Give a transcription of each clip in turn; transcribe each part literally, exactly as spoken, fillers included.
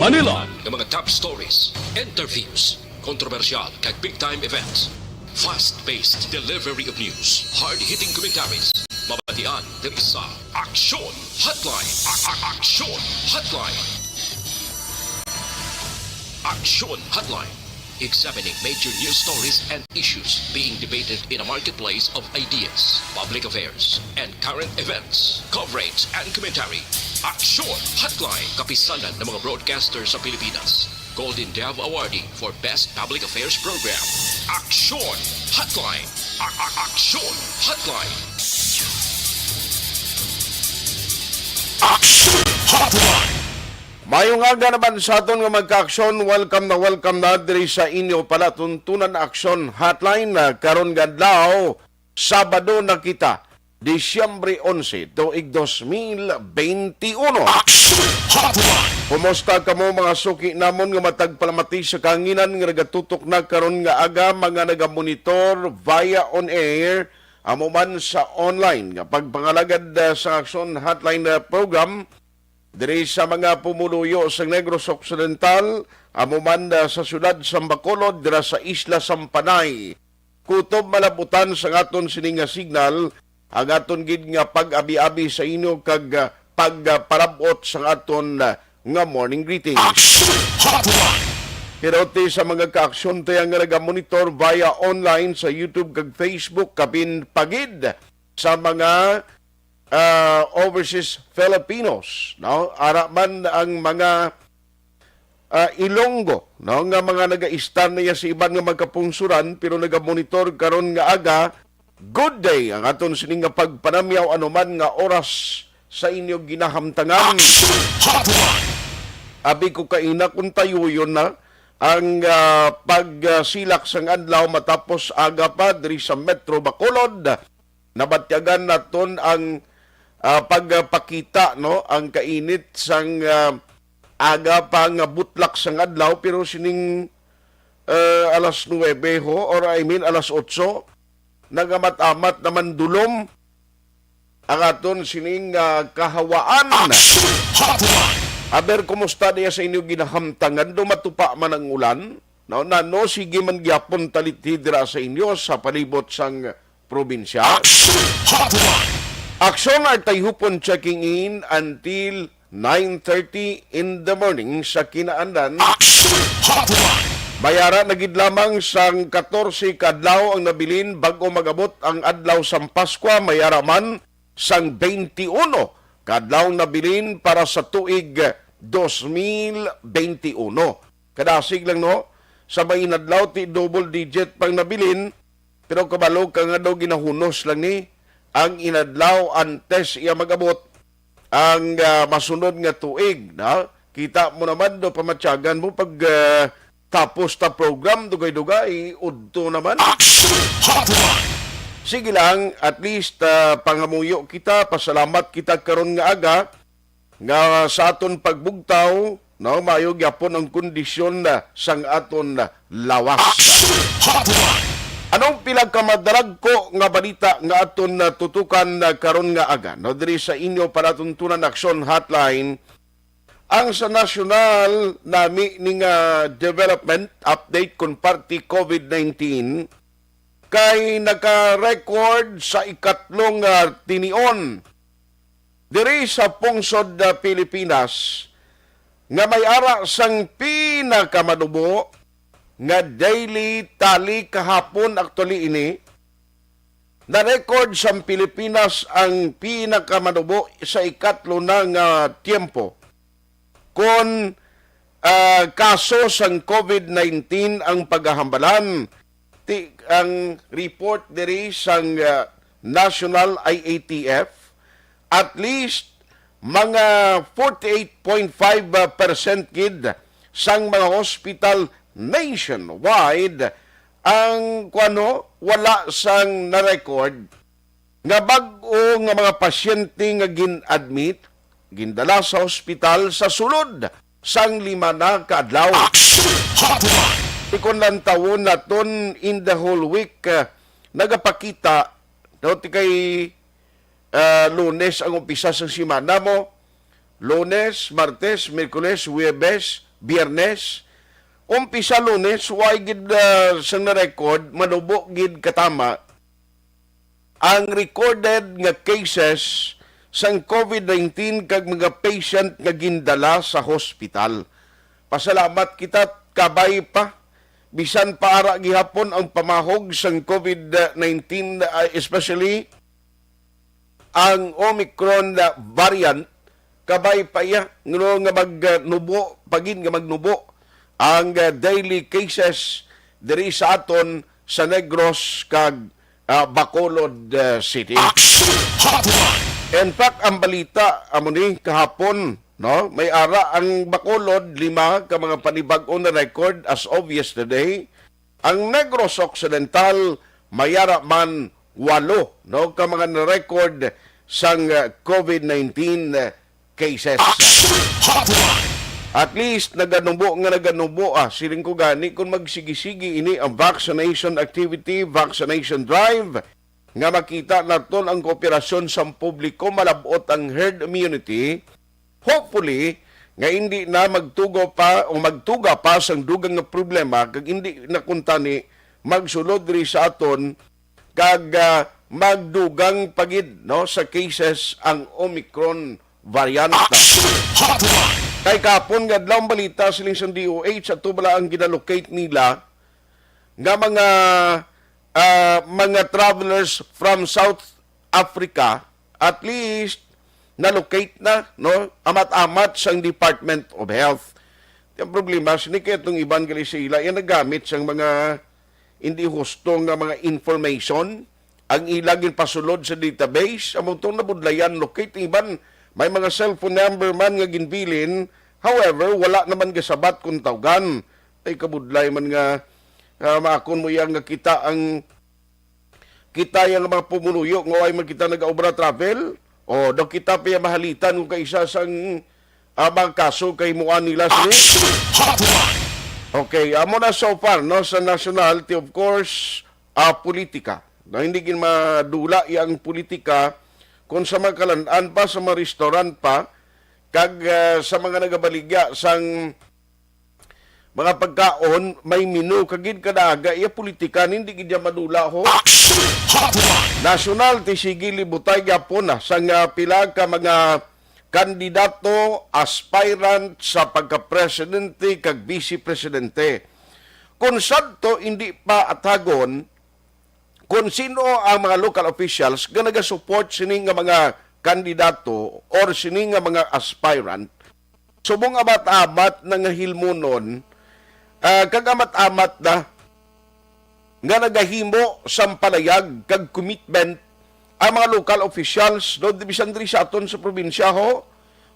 Anilan nga mga top stories, interviews, kontrobersyal kag big time events. Fast-paced delivery of news, hard-hitting commentaries. Mabatian diri sa Aksyon Hotline. A- a- Aksyon Hotline. Aksyon Hotline. Examining major news stories and issues being debated in a marketplace of ideas, public affairs, and current events. Coverage and commentary. Aksyon Hotline. Kapisanan ng mga broadcaster sa Pilipinas. Golden Dove Awardee for Best Public Affairs Program. Aksyon Hotline. A- a- Aksyon Hotline. Aksyon Hotline. Mayong aga naman sa aton nga magka-aksyon. Welcome na welcome na diri sa inyo palatuntunan Aksyon Hotline. Ah, karon nga adlaw, Sabado na kita, Disyembre onse, tuig dos mil benti uno. Aksyon Hotline. Kumusta kamo, mga suki namon nga matag palamati sa kahanginan, nga nagatutok na karon nga aga, mga nagamonitor via on air, amo man sa online nga pagpangalagad, ah, sa Aksyon Hotline, ah, program diri sa mga pumuluyo sa Negros Occidental, amo man, ah, sa siyudad sa Bacolod, dira sa Isla Sampanay. Kutob malabutan sang aton sini nga signal ang aton gid nga pag-abi-abi sa inyo kag, ah, pagparab-ot sang aton, ah, nga morning greeting. Aksyon Hotline. Pero ti sa mga kaaksyon tayo nga nagamonitor via online sa YouTube kag Facebook, kapin pagid sa mga, ah, overseas Filipinos, no? Ara man ang mga, ah, Ilonggo, no, nga mga nagaistar na iya sa iban nga magkapungsuran, pero nagamonitor karon nga aga. Good day ang aton sini nga pagpanamyaw anuman nga oras sa inyo ginahamtangan. Aksyon Hotline. Abi ko kaina kung tayuyon na ang, ah, pagsilak sang adlaw matapos aga pa diri sa Metro Bacolod. Nabatyagan naton ang, ah, pagpakita, no, ang kainit sang, ah, aga pa nga butlak sang adlaw, pero sining, ah, alas nuwebe ho, or I mean, alas otso, nagamat-amat naman dulom ang aton sining, ah, kahawaan. Aksyon Hotline. Aber, kumusta diya sa inyo ginahamtangan? Do matupa man ang ulan? No, nano, sige man gyapon talithi dira sa inyo sa palibot sang probinsya. Aksyon Hotline. Aksyon Artay Hupon checking in until nine thirty in the morning sa kinaandan. Aksyon Hotline. Mayara na gid lamang sang katorse ka adlaw ang nabilin bag-o mag-abot ang adlaw sang Paskwa, mayara man sang twenty-one ka adlaw ang nabilin para sa tuig dos mil twenty-one. Kadasig lang, no? Sa may inadlaw, ti double digit pang nabilin, pero kabalo ka nga daw ginahunos lang ni ang inadlaw antes iya mag-abot ang, ah, masunod nga tuig, na? Kita mo naman do pamatyagan mo pag, ah, tapos ta program, dugay-dugay, udto naman. Aksyon Hotline. Sige lang, at least, ah, pangamuyo kita, pasalamat kita karon nga aga, nga sa aton pagbugtaw, no, maayo gyapon ang kondisyon na sang aton lawas. Aksyon Hotline. Anong pinakamadaragko nga balita nga aton natutukan na karon nga aga, no, diri sa inyo palatuntunan Aksyon Hotline? Ang sa nasyonal nami ni nga development update kon parte COVID nineteen kay naka-record sa ikatlong, ah, tinion diri sa pungsod, ah, Pilipinas nga may ara sang pinakamanubo nga daily tally kahapon. Actually, ini na-record sang Pilipinas ang pinakamanubo sa ikatlo na nga tiyempo kon, ah, kaso sang COVID nineteen ang pagahambalan. Ti, ang report diri sang, ah, National I A T F, at least mga forty-eight point five percent gid sang mga hospital nationwide ang, kuwano, wala sang na-record nga bag-o nga mga pasyente nga gin-admit, gindala sa ospital sa sulod sang lima na ka adlaw. Aksyon Hotline. Ikon lantawon naton in the whole week, ah, nagapakita, no, ti kay, ah, Lunes ang umpisa sang semana mo, Lunes, Martes, Miyerkules, Huwebes, Biyernes, umpisa Lunes, way gid, ah, sang na-record, manubo gid katama ang recorded nga cases sang COVID nineteen kag mga patient nga gindala sa hospital. Pasalamat kita, kabay pa, bisan pa ara gihapon ang pamahog sang COVID nineteen, ah, especially ang Omicron, ah, variant, kabay pa iya, no, nga magnubo, pagin nga magnubo ang, ah, daily cases diri sa aton sa Negros kag, ah, Bacolod, ah, City. Action Hotline! In fact, ang balita amo ni kahapon, no, may ara ang Bacolod, lima ka mga panibag-o na record as of yesterday. Ang Negros Occidental, may ara man walo, no, ka mga na-record sang, uh, COVID nineteen, uh, cases. Action Hotline! At least, naganubo nga naganubo, ah. Siling ko gani, kung magsigi-sigi ini ang vaccination activity, vaccination drive, nga makita naton ang kooperasyon sang publiko, malab-ot ang herd immunity, hopefully, nga hindi na magtugo pa o magtuga pa sang dugang nga problema, kag hindi na kuntani magsulod diri sa aton, kag, ah, magdugang pa gid, no, sa cases ang Omicron variant. Action Hotline! Kay kapon nga adlaw ang balita siling sa D O H, ato bala ang ginalocate nila nga mga, ah, mga travelers from South Africa, at least, na-locate na, no? Amat-amat sang Department of Health. Ang problema, sini kay itong iban gali sa ila, yan nagamit sang mga hindi husto nga mga information, ang ila ginpasulod sa database, amo tong nabudlayan, locate. Iban, may mga cellphone number man nga ginbilin, however, wala naman gasabat kung tawgan. Ay, kabudlay man nga, ah, maakon mo iya nga kita ang, kita yang mga pumuluyo nga way man kita nagaobra travel. O, daw kita pa iya mahalitan kung kaisa sang, ah, mga kaso kahimuan nila sini. Action Hotline! Okay, amo na so far, no, sa nationality, of course, ah, politika. Na hindi gid madula iya ang politika kung sa mga kalan-an pa, sa mga restaurant pa, kag, ah, sa mga nagabaligya sang mga pagkaon, may menu, kag gid kada aga iya politika, hindi gid iya madula, ho. Action Hotline! National, ti sige, libutay gyapon na sang, ah, pila ka mga kandidato, aspirant sa pagka-presidente kag vice-presidente. Kung sadto hindi pa atagon kung sino ang mga local officials nga nagasupport sini nga mga kandidato or sini nga mga aspirant, subong amat-amat na nga hilmonon, ah, kag amat-amat na nga nagahimo sang palayag kag commitment ang mga local officials, no, di bisan diri sa aton sa probinsya, ho,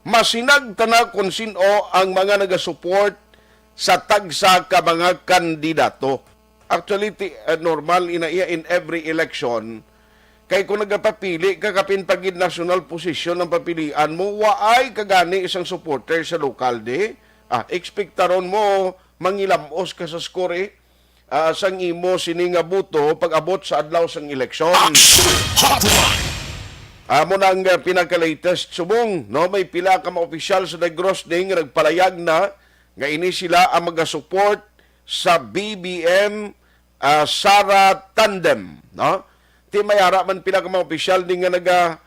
masinag ta na kon sin-o ang mga nagasupport sa tagsa ka mga kandidato. Actually, ti-, ah, normal ina iya in every election. Kay kung nagapapili ka, kapin pa gid national position ang papilian mo, waay ka gani isang supporter sa lokal, di? Ah, ekspektaron mo, mangilam-os ka sa score, eh. Ah, sang imo sini nga boto pag-abot sa adlaw sang eleksyon. Action Hotline! Amo na ang, ah, pinaka-latest subong, no? May pila ka mga opisyal sa Negros ni nga nagpalayag na nga ini sila ang magasupport sa B B M, ah, Sara tandem, no? Ti may ara man pila ka mga opisyal ni nga naga-,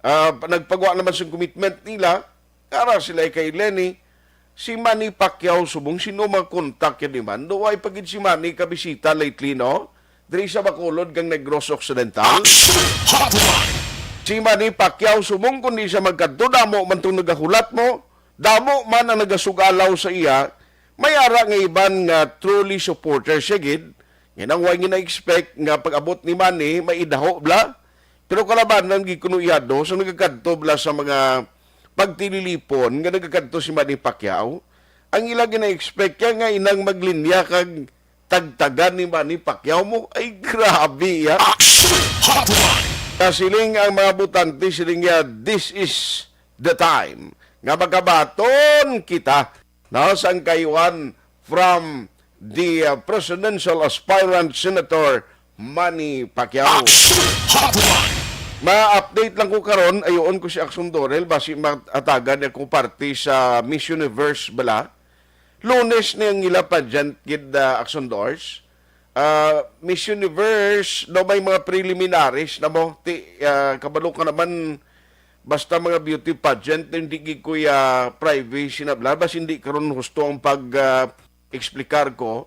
ah, nagpagwa naman sa commitment nila, ara sila kay Leni. Si Manny Pacquiao subong, sino man kontak yan ni man? Duway pa gid si Manny kabisita lately, no? Diri sa Bacolod kang Negros Occidental. Action Hotline! Si Manny Pacquiao subong, kung di siya magkadto, damo man tong nagahulat mo, damo man ang nagasugalaw sa iya, may ara nga iban nga truly supporter siya gid, nga nang way nga na-expect nga pag-abot ni Manny, may idaho bla. Pero kalabanan gid kuno iya, do, sa nagakadto bla sa mga pagtililipon nga nagakadto si Manny Pacquiao, ang ila gina-expect kaya nga inang maglinya kag tagtagan ni Manny Pacquiao mo. Ay, grabe, ya. Action Hotline! Kasiling ang mga botante, siling niya, "This is the time nga magabaton kita, no, sang kayuan from the, uh, presidential aspirant Senator Manny Pacquiao." Action Hotline! Ma-update lang ko karon, ayoon ko si Axon Dorel, basi matagan niya ko parte sa Miss Universe bala. Lunes ni ang ila pageant gid, ah, Action Doors. Ah, Miss Universe, daw may mga preliminaries na mo. Ti, ah, kabalo ka naman, basta mga beauty pageant, hindi gid kuya privacy na bla. Bas hindi karon husto ang pag, ah, explicar ko.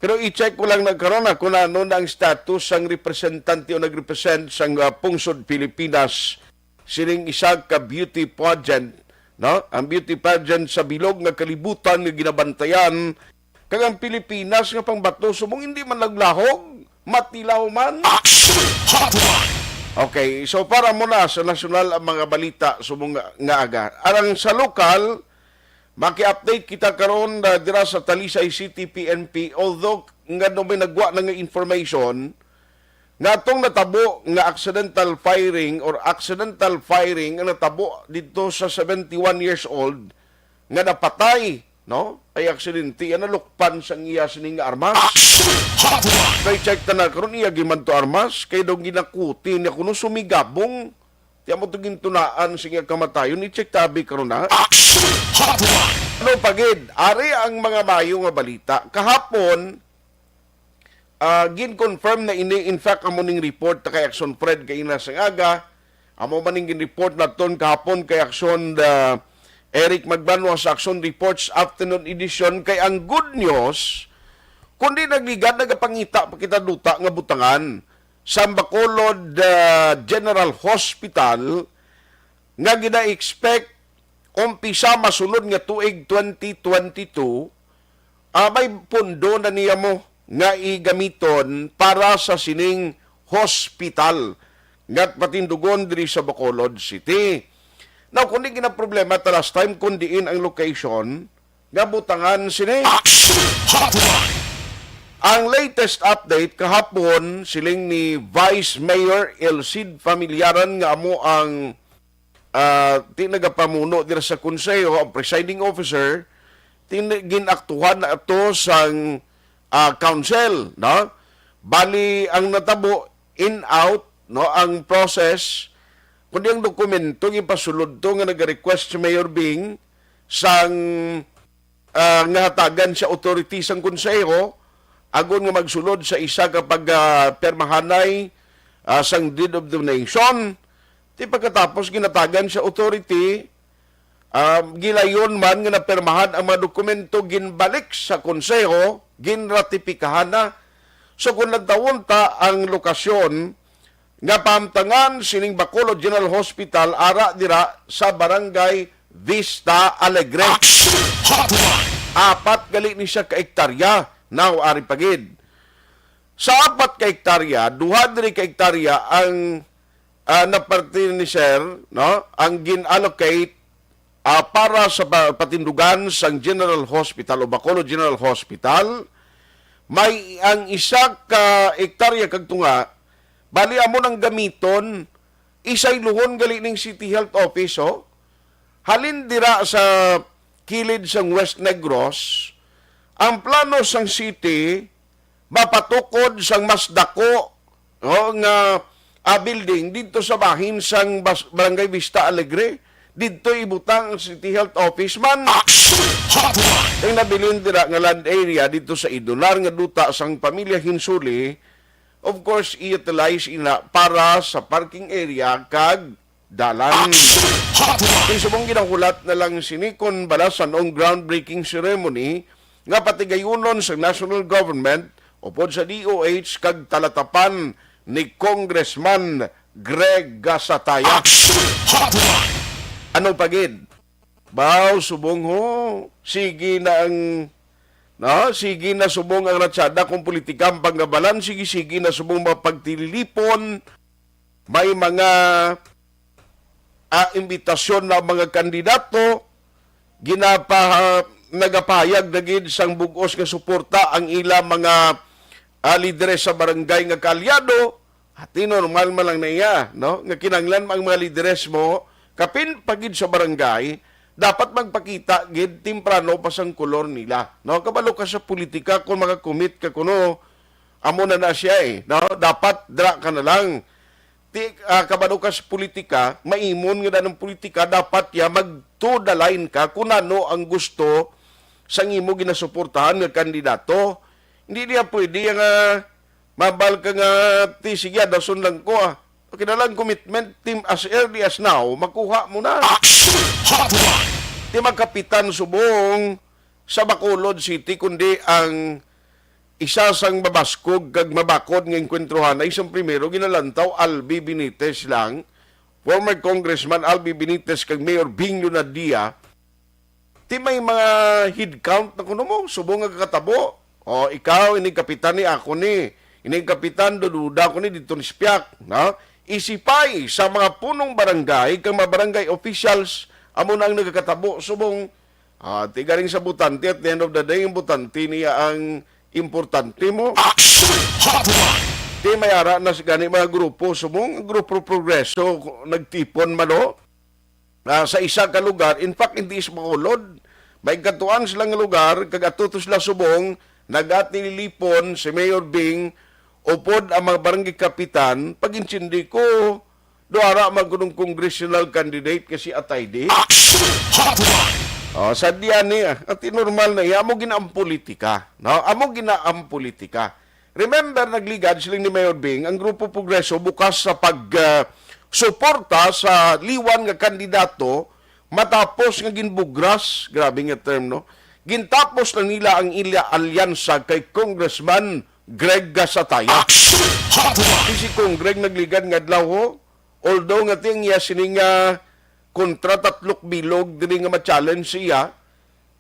Pero i-check ko lang na karon, ah, kung ano na ang status sang representante o nag-represent sang, ah, pungsod Pilipinas sining isa ka beauty pageant, no? Ang beauty pageant sa bilog nga kalibutan nga ginabantayan, kag ang Pilipinas nga pangbato subong hindi man naglahog, matilaw man. Action Hotline! Okay, so para mo na sa nasyonal ang mga balita subong nga, nga aga. Arang sa lokal, maki-update kita karon, ah, dira sa Talisay City P N P, although nga daw may nagwa na nga information nga atong natabo nga accidental firing or accidental firing ang natabo dito sa seventy-one years old nga napatay, no? Ay aksidente, yan nalukpan sang iya sining nga armas. Action Hotline! Kay check ta na karon, iya giman to armas, kay daw ginakuti niya kuno sumigabong. Ti amo to gintunaan sa iya kamatayon, i-check tabi karon na. Action Hotline! Ano pa gid? Ari ang mga mayo nga balita. Kahapon, ah, gin-confirm na ini. In fact, amo ning report na kay Action Fred kaina sang aga. Amo man ning gin-report naton kahapon kay Action, ah, Eric Magbanwa sa Action Reports Afternoon Edition. Kay ang good news, kundi nagligad, nagapangita pa kita duta nga butangan sa Bacolod, ah, General Hospital nga gina-expect umpisa masunod nga tuig twenty twenty-two, ah, may pondo na niya mo nga igamiton para sa sining hospital nga patindugon diri sa Bacolod City. Now, kung di ginaproblema ta last time kung diin ang location, nga butangan sini. Action Hotline! Ang latest update kahapon, siling ni Vice Mayor El Cid Familiaran nga amo ang, ah, ti nagapamuno dira sa konseho, ang presiding officer, tin-, ginaktuhan na ito sang, ah, council, no? Bali, ang natabo, in out, no, ang process, kundi ang dokumento gipasulod to nga nag-request si Mayor Bing sang, ah, nga hatagan sa authority sang konseho agon nga magsulod sa isa ka pag, ah, permahanay, ah, sang deed of donation. Ti pagkatapos ginatagan sa authority, ah, gilayon man nga napermahan ang mga dokumento, ginbalik sa konseho, ginratipikahan na. So kung lantawon ta ang lokasyon nga pahamtangan sining Bacolod General Hospital, ara dira sa Barangay Vista Alegre. Action Hotline! Apat gali ni siya ka ektarya. Now, ari pa gid. Sa apat ka ektarya, duha diri ka ektarya ang, ah, naparte ni Sir, no? Ang gin-allocate, ah, para sa pa-, patindugan sang General Hospital o Bacolod General Hospital. May ang isa ka ektarya kag tunga, bali amo nang gamiton, isayluhon gali ning City Health Office, oh. Halin dira sa kilid sang West Negros, ang plano sang city mapatukod sang mas dako, oh, nga, ah, building didto sa bahin sang bas-, Barangay Vista Alegre. Didto ibutang ang City Health Office man. Action Hotline! Ang nabilin dira nga land area didto sa Idolar nga duta sang pamilya Hinsuli, of course, i-utilize ina para sa parking area kag dalan. Action Hotline! Kay subong ginahulat na lang sini kon bala san-ong groundbreaking ceremony nga patigayunon sa national government upod sa D O H kag talatapan ni Congressman Greg Gasataya. Action Hotline! Ano pa gid? Baw, subong ho. Sige na ang, no? Sige na subong ang ratsada kung politika ang panggabalan. Sige, sige na subong mga pagtililipon. May mga, ah, imbitasyon na mga kandidato. Ginapa-, nagapahayag na gid sang bug-os nga suporta ang ila mga, ah, lideres sa barangay nga kaalyado. Ati normal man lang na iya, no? Nga kinahanglan ang mga lideres mo, kapin pa gid sa barangay, dapat magpakita gid temprano pa sang kolor nila, no? Kabalo ka sa politika, kung makakumit ka kuno, amo na na siya eh, no? Dapat dra ka na lang. Ti, ah, kabalo ka sa politika, maimon nga danang politika, dapat ya mag to the line ka kung ano ang gusto sang imo ginasuportahan nga kandidato. Hindi niya pwede nga mabal ka nga, "Ti, sige, adason lang ko, ah." Okay na lang, commitment, team, as early as now, makuha mo na. Action Hotline! Ti magkapitan subong sa Bacolod City, kundi ang isa sang mabaskog kag mabakod nga engkwentruhan ay sang primero ginalantaw, Albi Benitez lang, former Congressman Albi Benitez kag Mayor Bing Leonadia. Ti may mga head count na kuno mo, subong nga kakatabo. O, ikaw, ining kapitan ni, ako ni. Ining kapitan, dududa ko ni, dito ni Spiak, no? Isipay sa mga punong barangay, kag mga barangay officials, amo na ang nagakatabo, subong, ah, ti galing sa botante, at the end of the day, ang botante niya ang importante mo. Action Hotline! Ti may ara na sa gani mga grupo, subong, grupo Progreso, nagtipon man, no? Ah, sa isa ka lugar, in fact, hindi sa Bacolod. May katuan sila nga lugar, kag ato to sila subong, nagatililipon si Mayor Bing, upod ang mga barangay kapitan, pag-intindi ko, duara man kunong congressional candidate kasi atay di. Action Hotline! Oh, sa diyan ni, ah, ati normal na iya, amo gina ang politika, no? Amo gina ang politika. Remember, nagligad, siling ni Mayor Bing, ang Grupo Progreso bukas sa pag, ah, suporta sa liwan nga kandidato matapos nga ginbugras, grabe nga term, no? Gintapos na nila ang ila alyansa kay Congressman Greg Gasataya. Action Hotline! Si Cong Greg nagligad nga adlaw, ho. Although nga ti ang iya sining, ah, kontra tatlok bilog diri nga ma-challenge siya,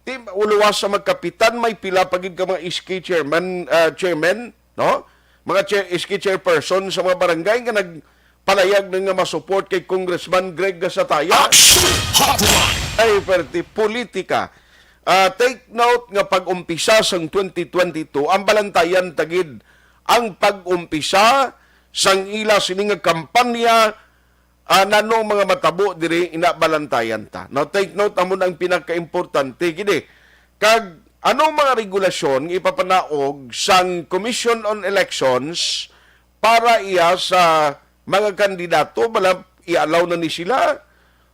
ti uluwas sa magkapitan, may pila pa gid ka mga S K chairman, ah, chairman, no? Mga chair, S K chairperson sa mga barangay nga nagpalayag na nga masupport kay Congressman Greg Gasataya. Action Hotline! Ay, perte, politika. Ah, take note nga pag-umpisa sang twenty twenty-two, ang balantayan ta gid ang pag-umpisa sang ila sini nga kampanya, ah, nano mga matabo diri, ina balantayan ta. Now, take note, amo na ang pinakaimportante gid, eh. Kag anong mga regulasyon nga ipapanaog sang Commission on Elections para iya sa mga kandidato, bala, i-allow na ni sila?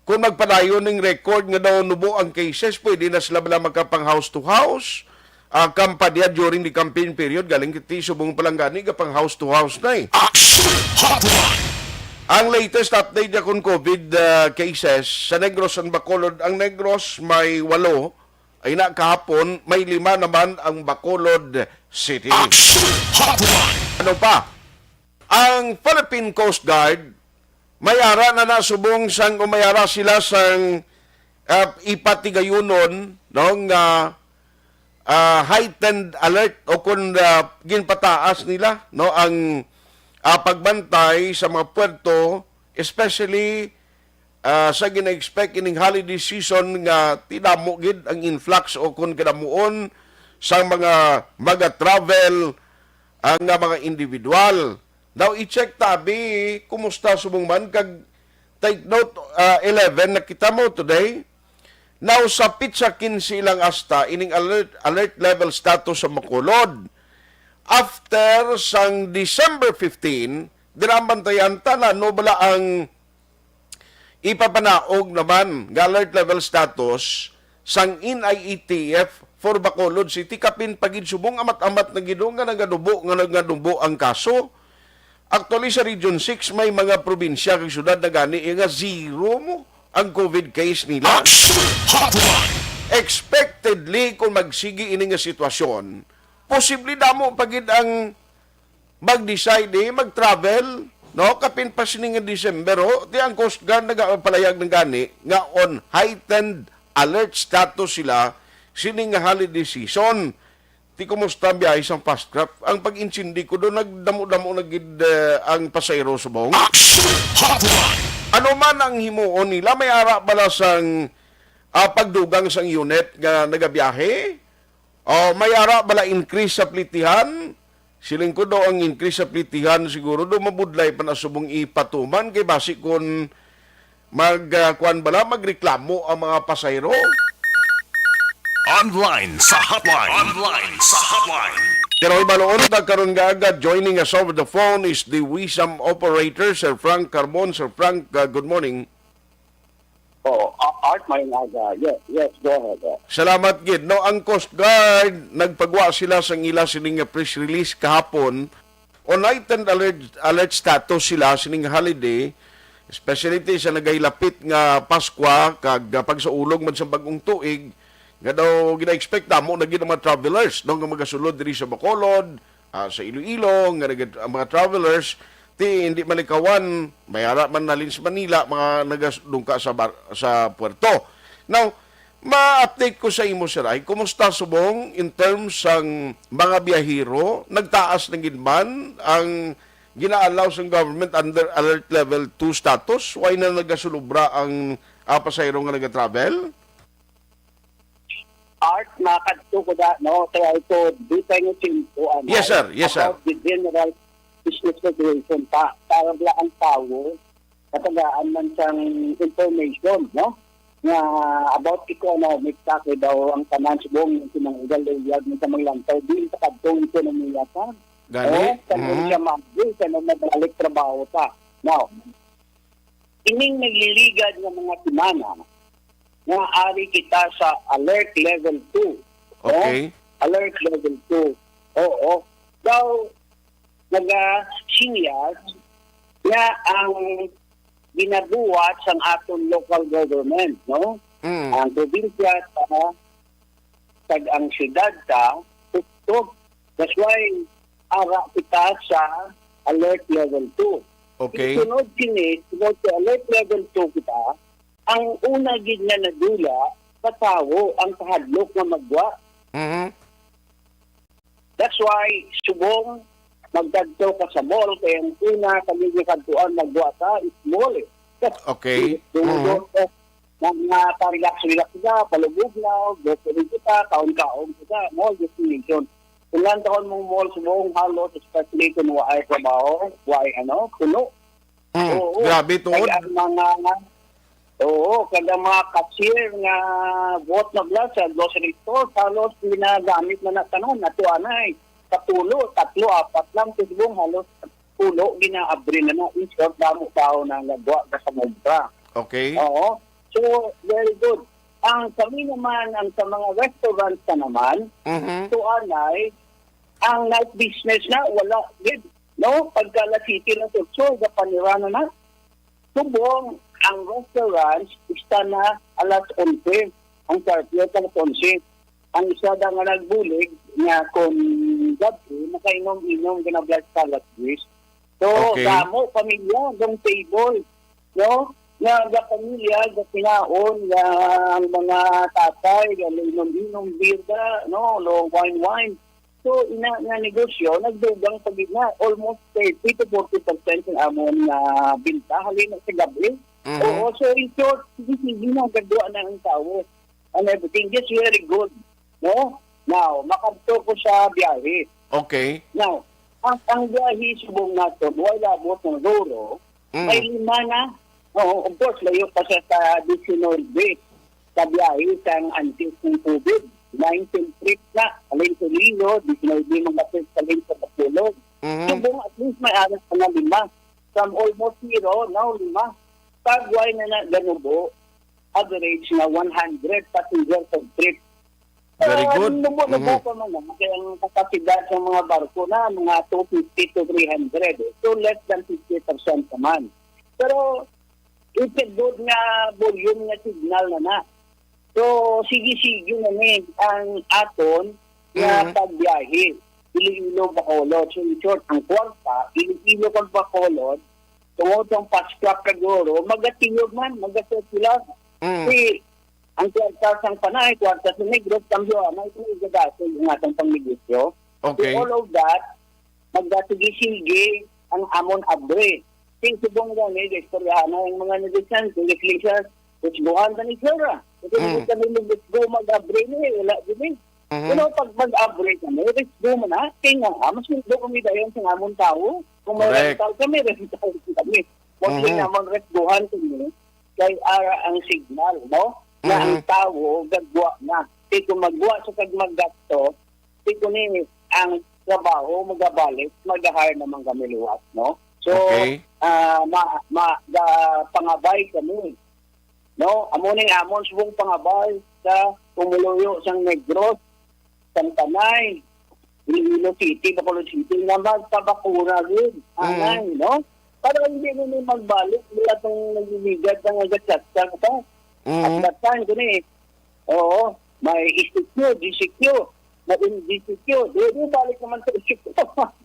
Kung magpadayon ning record nga daw nubo ang cases, pwede na sila bala makapang house to house, ah, kampanya during the campaign period, galing kiti subong palanggani ka pang house to house na, eh. Action Hotline! Ang latest update niya kung COVID, ah, cases sa Negros and Bacolod. Ang Negros may walo, ay na kahapon, may lima naman ang Bacolod City. Action Hotline! Ano pa? Ang Philippine Coast Guard, may ara na nasubong sang, o may ara sila sang, ah, ipatigayunon, no, nga, ah, heightened alert o kung, ah, ginpataas nila, no, ang, ah, pagbantay sa mga puerto, especially, ah, sa gina-expect ining holiday season nga ti damo gid ang influx o kung kadamuon sa mga, mga travel, ah, nga mga individual. Now, i-check tabi, kumusta subong man, kag take note, ah, eleven, nakita mo today? Now, sa pitsa quince lang asta, ining alert, alert level status sa Bacolod. After sang December fifteen, dira ang bantayan ta na, no, bala ang ipapanaog naman nga alert level status sang N I E T F for Bacolod City, kapin pa gid subong amat-amat na gid nga nagadubo, nga nagadubo ang kaso. Actually, sa Region six, may mga probinsya kag syudad na gani, eh, nga zero mo ang COVID case nila. Action Hotline! Expectedly, kung magsigi ini nga sitwasyon, posible damo pa gid ang mag-decide, eh, mag-travel, no? Kapin pa sini nga December, ho. Ti ang Coast Guard nagapalayag na gani nga on heightened alert status sila sini nga holiday season. Ti kumusta ang biyahe sang fast craft? Ang pag-intindi ko do, nagdamo-damo na gid, eh, ang pasahero subong. Action Hotline! Ano man ang himuon nila, may ara bala sang, ah, pagdugang sang unit nga nagabiyahe? O may ara bala increase sa plitihan? Siling ko do ang increase sa plitihan siguro do mabudlay pa na subong ipatuman kay basi kon mag, ah, kuwan bala, magreklamo ang mga pasahero. Online sa hotline. Online sa hotline. Pero ibaloon ta karon nga aga, joining us over the phone is the Wisam operator, Sir Frank Carbon. Sir Frank, ah, good morning. Oh, ah, Art, may aga. Yes, yes, go ahead. Salamat gid. No, ang Coast Guard, nagpagwa sila sang ila sining nga press release kahapon. On heightened alert, alert status sila sining holiday, especially ti sa nagailapit nga Paskwa kag, ah, pagsaulog man sa bag-ong tuig, nga daw gina-expect damo na gid ang mga travelers, no, nga magasulod diri sa Bacolod, ah, sa Iloilo, nga nagad-, ang mga travelers, ti hindi malikawan, may ara man nalin sa Manila, mga nagadungka sa bar-, sa puerto. Now, ma-update ko sa imo, sir, ay, kumusta subong in terms sang mga biyahero? Nagtaas na gid man ang gina-allow sang government under alert level two status? Why na nagasulubra ang, ah, pasahero nga nagatravel? Art, makadto ko da, no? Kaya ito, di tayo simpuan, Yes, sir. Yes, sir. About the general business regulation pa. Para lang ang tao, katagaan man sang information, no? Nga about economic, sa kay daw ang tanan subong yung kinanggal, luyag, ng sa mga lantaw, di sa kadtong ekonomiya pa. Gani? Oh, sa Mhm. siya mag-, sa nang magbalik trabaho pa. Now, ining nagliligad nga mga semana, nga ari kita sa alert level two. Okay. Oh, alert level two. Oo. Daw, nagasinyas nga ang ginabuhat sang aton local government, no? Mm. Ang probinsya sa, kag ang syudad sa tuktok. That's why ara kita sa alert level two. Okay. Sunod sini, sunod sa alert level two kita, ang una gid nga nadula, katawo ang kahadlok nga magwa. Mhm. That's why, subong, magkadto ka sa mall, kay ang una, kami nga kadtuan, magwa ka, is mall, eh. Okay. Tungod Mhm. sa mga pa-relax-relax ka, palubog na, gusto rin kita, kaon-kaon kita, mall destination. Kung lang taon mong mall, subong, halos, especially kung waay trabaho, waay, ano, puno. Mm, Oo. grabe, tuod. Kag ang mga, oo, kag ang mga cashier nga buot na bala sa grocery store, halos ginagamit na na tanan. Ato anay, katulo, tatlo, apat lang, subong, halos pulo, ginaabri na na. In short, damo tao na nagwa ka sa mobra. Okay. Oo. So, very good. Ang kami naman, ang sa mga restaurants na naman, Mhm. to anay, ang night business na, wala gid, no? Pagka alas siyete na, so, so, gapanira na na. Subong, ang restaurants, ista na alas onse. Ang curfew, alas onse. Ang isa da nga nagbulig, nga kung gabi, makainom-inom, ginablast ka alas diyes. So, Okay. damo, pamilya, dong table, no? Nga gapamilya, gapinaon, nga ang mga tatay, gainom-inom, birda, no? Lo, wine, wine. So, ina nga negosyo, nagdugang pa gid na. Almost thirty to forty percent ang amon nga binta, halin na sa gabi. Mhm. Oo, so in short, sige, sige na, gagwa na ang tao. And everything, just very good. No? Now, makadto ko sa biyahe. Okay. Now, ang, ang biyahe subong nato, buhay labot ng Roro, Mm. may lima na. Oo, of course, layo pa siya sa diecinuebe sa biyahe sang antes ng covid. Nineteen trips na, alin sa Lilo, diecinuebe mga trips alin sa Bacolod. Mhm. Subong, at least may aras pa na lima. From almost zero, now lima. Pag why na na ganubo, average na one hundred passengers per trip. Very Ah, good. Nubo-nubo Mhm. pa man na, kaya ang kapasidad sa mga barko na, mga two fifty to three hundred. So, less than fifty percent naman. Pero, it's a good nga volume nga signal na na. So, sige-sige na ni ang aton nga Mhm. pagbiyahe. Iloilo, Bacolod. So, in short, ang kwarta, Iloilo kag Bacolod, tungod sa fast track kag Roro, magatiyog man, magasirkular. Mm. Si, ang kwarta sang Panay, kwarta sa Negros, kambyo, ah, may ito yung gagasto yung atong pangnegosyo. Okay. So, all of that, magkasigi-sigi ang amon abre. Sing subong gani, istoryahan na ang mga negosyan, kung iglesias, kusguhan na ni Sir, ah. Kasi Mm. hindi kami nag-go mag-abre ni, wala din eh. Mhm. Pero pag mag-abre kami, let's go man na. Kaya nga, ah, mas mundo kami dayon sa amon tao. Kung may Correct. rental kami, rental kami. Mostly Mhm. naman, let's go han kami. Kay ara ang signal, no? Na ang Mhm. tao, gagwa na. Kay kung magwa sa kag maggasto, kay kung ni ang trabaho, magabalik, mag-hire naman kami liwat, no? So, Okay. ah, ma, ma, ga, pangabay kami. no? Amo ning amon subong pangabay sa pumuluyo sang Negros, sang Tanay, Iloilo City, Bacolod City, nga magpabakuna gid, Mm. anay, no? Para hindi na ni magbalik, wala tong nagbibigay ng agatsa-tsa, no? At Mm. that time, gani, oo, may E C Q, G C Q, may M G C Q. Di, di balik naman sa E C Q,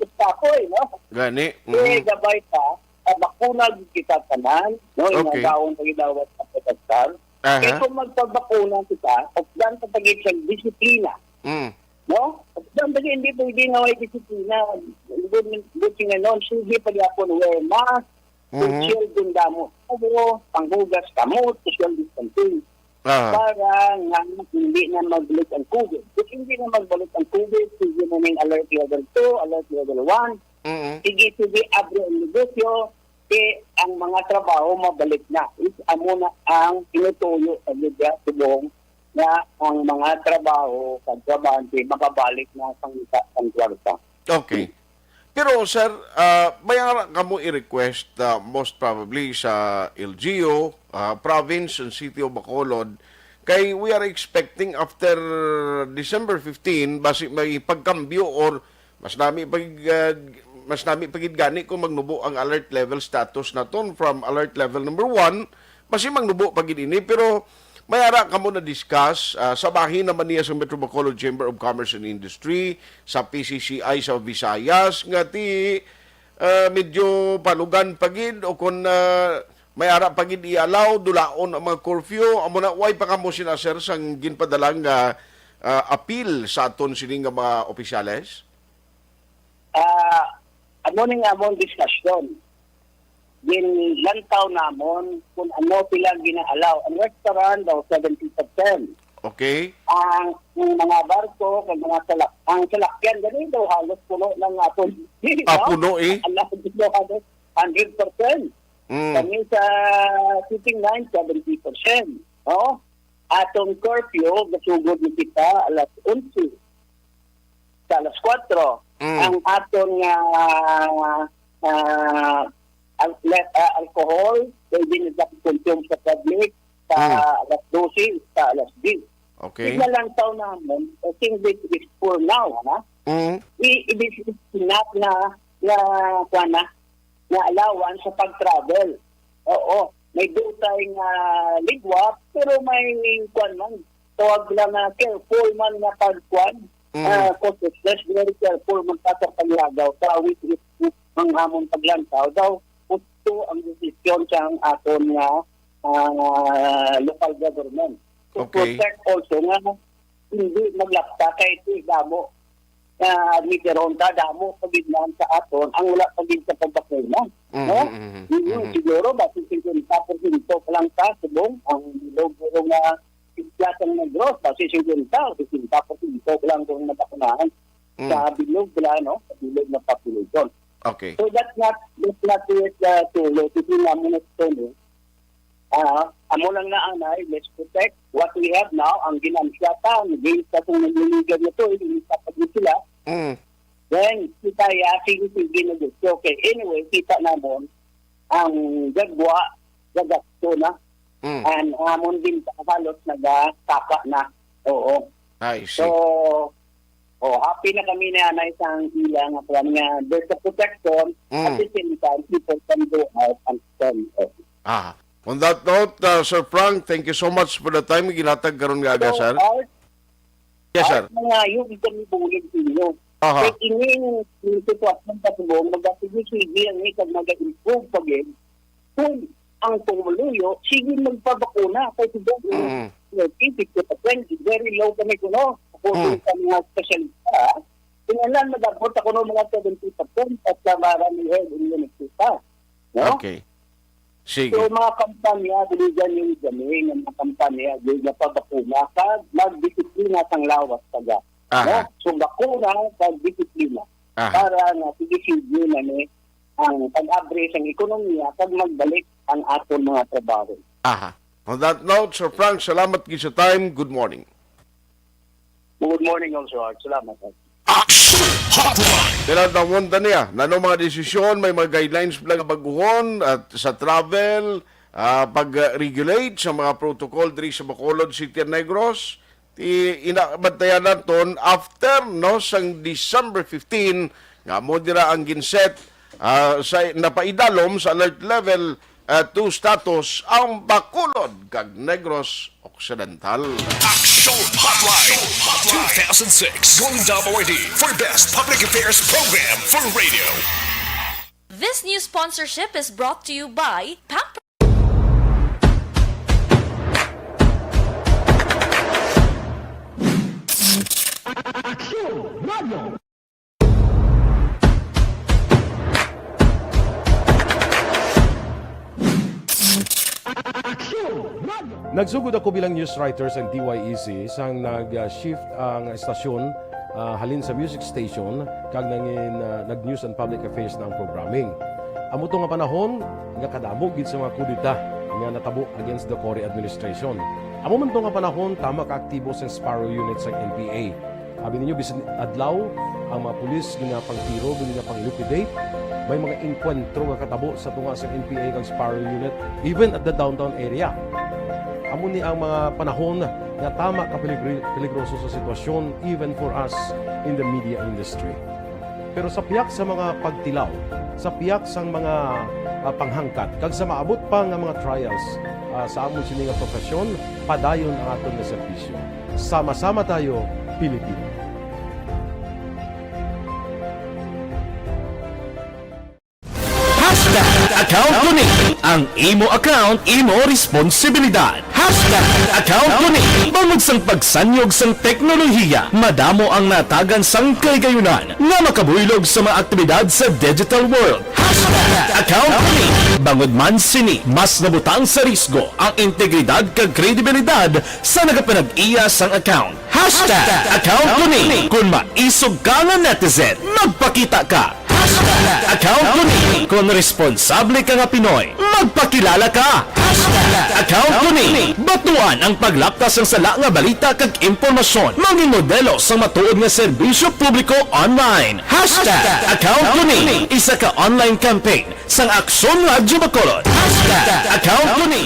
Gestapo, eh, no? Gani, Eh, mhm. gabay pa, ah, bakuna gid kita tanan, no? Okay. Inagawan pa gid daw sa pagkasal. Aha. Kaya kung magpabakuna kita, updan sa pagid sa disiplina. Mm. No? Updan pa gid, hindi pwede nga may disiplina. Good, good thing nga, no? Sige, pagyapon, wear mask, Mhm. social din damo. Pero, panghugas kamot, social distancing. Aha. Para nga hindi na magbalik ang COVID. Kung hindi na magbalik ang COVID, sige na ning alert level two, alert level one. Mm. Sige, sige, abri ang negosyo, kay ang mga trabaho mabalik na. Is amo na ang tinutuyo sa media subong nga ang mga trabaho sa trabahante makabalik na sang, sang kwarta. Okay. Pero, sir, ah, may ara kamo i-request, ah, most probably sa L G U, ah, province and city of Bacolod, kay we are expecting after December fifteen, basi may pagkambyo or mas nami pag, ah, mas nami pa gid gani kung magnubo ang alert level status naton from alert level number one, basi magnubo pa gid ini. Pero may ara kamo na-discuss, ah, sa bahin naman niya sa Metro Bacolod Chamber of Commerce and Industry, sa P C C I sa Visayas, nga ti, ah, medyo palugan pa gid, o kung, ah, may ara pa gid i-allow, dulaon ang mga curfew, amo na, way pa kamo sina, sir, sang ginpadala nga, ah, appeal sa aton sini nga mga opisyales? Ah, amo ning among diskusyon. Ginlantaw namon kung ano sila gina-allow. Ang restaurant daw, seventy percent. Okay. Ang, ang mga barko, ang mga salak-, ang salakyan, gani daw halos puno ng aton. Ah, no? Puno, eh. Ang lahat daw halos hundred percent. Mm. Kami sa Shipping Line, seventy percent. No? Atong curfew, gasugod ni kita alas onse sa alas kuwatro. Mm. Ang aton nga, ah, al-, le-, ah, alcohol, pwede na sa consume sa public sa Mm. alas dose, sa alas diyes. Okay. Tignalantaw namon, I think this is for now, ha? Mm. I-, i-, this is enough na, na, kuwan na, nga allowance sa pag-travel. Oo, may dutay nga ligwa, pero may, kuwan man, tawag lang nga careful man nga pagkuwan, Mm. ah, cautiousness, very careful man ka sa paglagaw. Sa with it, ang amon paglantaw daw, gusto ang desisyon sa ang aton nga, ah, local government. To Okay. protect also nga hindi maglapta kay ito damo nga admitiron ta, damo pa gid man sa aton ang wala pa gid sa pagbakuna, Mm, no? mm, mm, Yun, mm. siguro, basi singkwenta porsyento pa lang sa subong ang bilog, pero nga isla sang Negros, basi singkwenta o sesenta porsyento pa lang kung nabakunahan Mm. sa bilog, wala, no? Sa bilog nga population. Okay. So, that's not, that's not it, uh, Tulo. Sige nga muna sa Tulo. Ah, amo lang na anay, let's protect what we have now. Ang ginansya ta, ang gain sa kung nanliligaw na to, hindi sa pag sila. Mm. Then, kita ya, sige, sige, negosyo. Okay, anyway, kita namon, ang gagwa, gagasto na. Mm. And amon din halos nagatapa na. Oo. I see. So, oh, happy na kami na anay sa ang ila nga kuwan nga there's a protection, Mm. at the same time, people can go out and spend. Oh. Ah. On that note, uh, Sir Frank, thank you so much for the time nga ginhatag karon nga aga, So, sir. Art, Yes, sir. Art, mangayo gid kami bulig sa inyo. Aha. Kay ining sitwasyon pa subong, magasige-sige ang ikag mag-improve pa gid. Kung ang pumuluyo, sige magpabakuna. Kay subong, Mm. thirty, fifty percent, very low kami kuno. According Mm. sa mga espesyalista, kinahanglan mag-abot ako ng mga seventy percent at sa marami, eh, hindi nagkita. No? Okay. Sige. So, mga kampanya, dili gani, gani, nga mga kampanya, di nga pabakuna, kag magdisiplina sang lawas taga. Aha. No? So, bakuna, kag disiplina. Aha. Para nga, sige, sige na ni ang pag-abri sang ekonomiya, kag magbalik ang aton mga trabaho. Aha. On that note, Sir Frank, salamat gid sa time. Good morning. Good morning also, Art. Salamat, Art. Action Hotline. Kailangan tawon ta niya. Nano mga desisyon, may mga guidelines pala nga baguhon at sa travel, ah, pag-regulate sa mga protocol diri sa Bacolod City and Negros. Ti, ina, bantayan naton after, no, sang December fifteen, nga mo dira ang ginset, ah, sa napaidalom sa alert level, ah, two status ang Bacolod kag Negros Occidental. Action Hotline two thousand six Golden Dome Awardee for Best Public Affairs Program for Radio. This news sponsorship is brought to you by Pampers. Nagsugod ako bilang news writer sa D Y E C sang nag-shift ang estasyon, ah, halin sa music station kag nangin, ah, nag-news and public affairs na ang programming. Amo to nga panahon nga kadamo gid sa mga kudeta nga natabo against the Cory administration. Amo man to nga panahon tama ka aktibo sang Sparrow Unit sang N P A. Abi ninyo, bisan adlaw, ang mga pulis ginapangtiro, ginapang-liquidate. May mga engkwentro nga katabo sa tunga sa N P A kag Sparrow Unit, even at the downtown area. Amo ni ang mga panahon nga tama ka peligri-, peligroso sa sitwasyon, even for us in the media industry. Pero sa pihak sa mga pagtilaw, sa pihak sang mga, ah, panghangkat, kag sa maabot pa nga mga trials, ah, sa amon sini nga profesyon, padayon ang aton nga serbisyo. Sama-sama tayo, Pilipino. Hashtag account ko ni. Ang imo account, imo responsibilidad. Hashtag account ko ni. Bangod sang pagsanyog sang teknolohiya, madamo ang natagan sang kaligayunan nga makabuylog sa mga aktibidad sa digital world. Hashtag account ko ni. Bangod man sini, mas nabutang sa risgo ang integridad kag kredibilidad sa nagapanag-iya sang account. Hashtag account ko ni. Kung maisog ka nga netizen, magpakita ka. Hashtag account ko ni. Kung responsable ka nga Pinoy, magpakilala ka. Hashtag account ko ni. Batuan ang paglapta sang sala nga balita kag impormasyon. Maging modelo sang matuod nga serbisyo publiko online. Hashtag account ko ni. Isa ka online campaign sang Aksyon Radyo Bacolod. Hashtag account ko ni.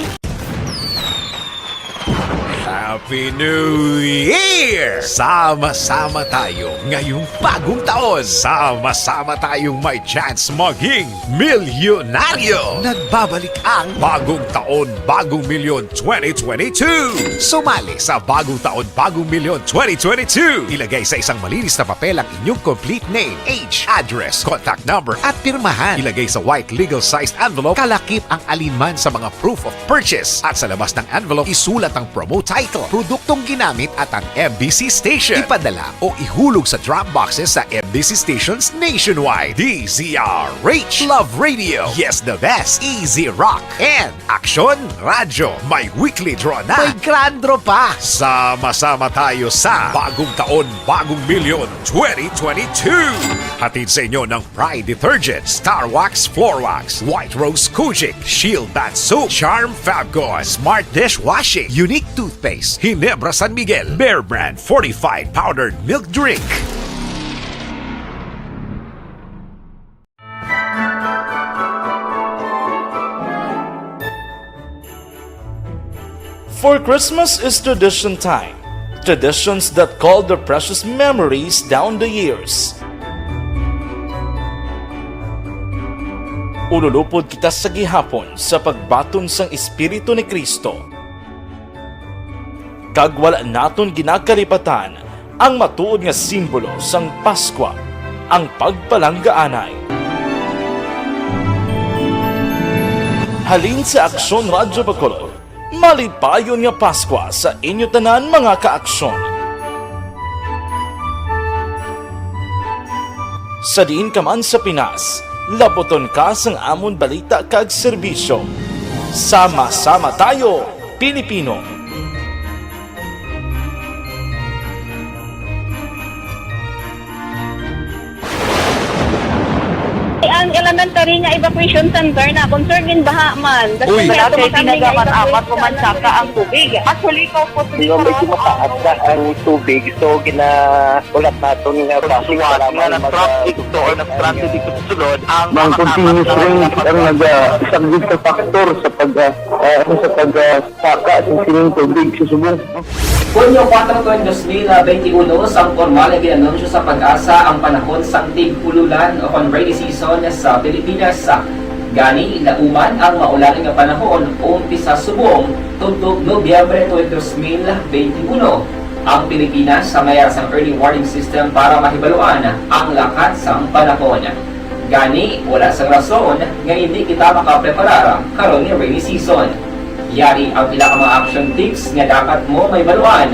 Happy New Year! Sama-sama tayo ngayong bagong taon. Sama-sama tayong may chance maging milyonaryo. Nagbabalik ang Bagong Taon, Bagong Milyon twenty twenty-two. Sumali sa Bagong Taon, Bagong Milyon twenty twenty-two. Ilagay sa isang malinis na papel ang inyong complete name, age, address, contact number, at pirmahan. Ilagay sa white legal-sized envelope, kalakip ang alinman sa mga proof of purchase. At sa labas ng envelope, isulat ang promo title, produktong ginamit, at ang M B C station. Ipadala o ihulog sa drop boxes sa M B C stations nationwide. D Z R H, Love Radio, Yes the Best, Easy Rock, and Aksyon Radyo. May weekly draw na. May grand draw pa. Sama-sama tayo sa Bagong Taon, Bagong Milyon twenty twenty-two. Hatid sa inyo ng Pride Detergent, Star Wax Floor Wax, White Rose Kojic, Shield Bath Soap, Charm Fabcon, Smart Dishwashing, Unique Toothpaste, Ginebra San Miguel, Bear Brand Fortified Powdered Milk Drink. For Christmas is tradition time. Traditions that call their precious memories down the years. Ululupod kita sa gihapon sa pagbaton sang Espiritu ni Cristo. Kag wala naton ginakalipatan ang matuod nga simbolo sang Paskwa, ang pagpalanggaanay. Halin sa Aksyon Radyo Bacolod, malipayon nga Paskwa sa inyo tanan, mga kaaksyon. Sa diin ka man sa Pinas, laputon ka sang amon balita kag serbisyo. Sama-sama tayo, Pilipino! Ang elementary nga evacuation center na, concern gid baha man. Kasi Uy. Wala kay tinaga man, apat ko man saka ang tubig. Actually, ko po Nga medyo mataas na ang tubig, so ginaulat naton nga Pagsuwat nga nag-traffic to or nag-transit dito sa sulod, ang Mang mga continuous tama rain na ang naga-, subject sa factor sa pag, ah, ah, ano, sa pag, ah, saka sa sining tubig sa subong. Hunyo kuwatro, dos mil benti uno, sang pormal nga gin-anunsyo sa PAGASA ang panahon sang tig-ululan o kon rainy season sa Pilipinas. Gani, lauman ang maulan nga panahon umpisa subong tubtob Nobyembre twenty, dos mil benti uno. Ang Pilipinas may ara sang early warning system para mahibaluan ang lakat sang panahon. Gani, wala sang rason nga indi kita makapreparar karon nga rainy season. Yari ang pila ka mga action tips nga dapat mo mahibaluan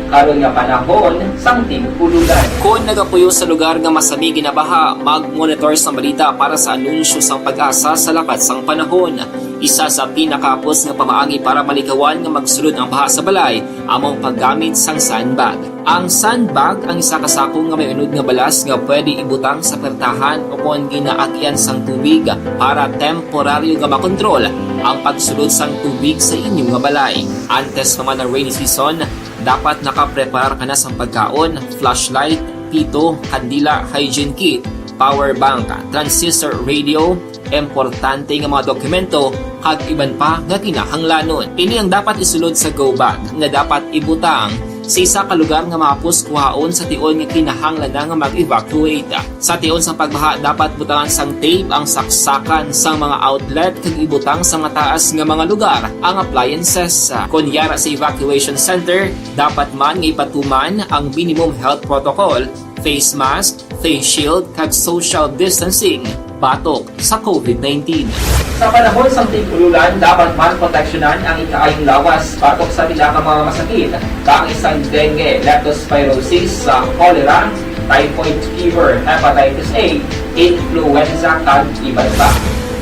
karon nga panahon sang tig-ululan. Kon nagapuyo sa lugar nga masami ginabaha, mag-monitor sang balita para sa anunsyo sang PAGASA sa lakat sang panahon. Isa sa pinakahapos nga pamaagi para malikawan nga magsulod ang baha sa balay amo ang paggamit sang sandbag. Ang sandbag ang isa ka sako nga may unod nga balas nga pwede ibutang sa pertahan o kon ginaagian sang tubig para temporaryo nga makontrol ang pagsulod sang tubig sa inyo nga balay. Antes pa man ang rainy season, dapat nakapreparar ka na sang pagkaon, flashlight, pito, kandila, hygiene kit, power bank, transistor radio, importante nga mga dokumento, kag iban pa nga kinahanglanon. Ini ang dapat isulod sa go bag nga dapat ibutang sa isa ka lugar nga mahapos kuhaon sa tion nga kinahanglan na nga mag-evacuate. Sa tion sang pagbaha, dapat butangan sang tape ang saksakan sang mga outlet kag ibutang sa mataas nga mga lugar ang appliances. Kon yara sa evacuation center, dapat man nga ipatuman ang minimum health protocol, face mask, face shield, kag social distancing batok sa covid nineteen. Sa panahon sang tig-ululan, dapat man proteksyonan ang ikaayong lawas batok sa pila ka mga masakit, kaangay sang dengue, leptospirosis, sa cholera, typhoid fever, hepatitis A, influenza, kag iban pa.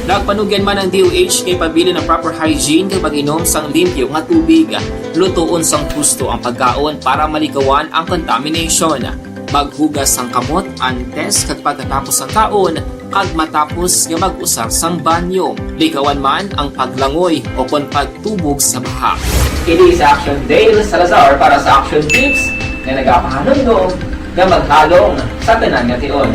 Nagpanugyan man ang D O H nga ipabilin ang proper hygiene kag pag-inom sang limpyo nga tubig. Lutoon sang husto ang pagkaon para malikawan ang contamination. Maghugas sang kamot antes kag pagkatapos sang kaon, kag matapos nga mag-usar sang banyo. Likawan man ang paglangoy o kon pagtubog sa baha. Ini si Action Dale Salazar para sa Action Tips nga nagapahanumdom nga maghalong sa tanan nga tion.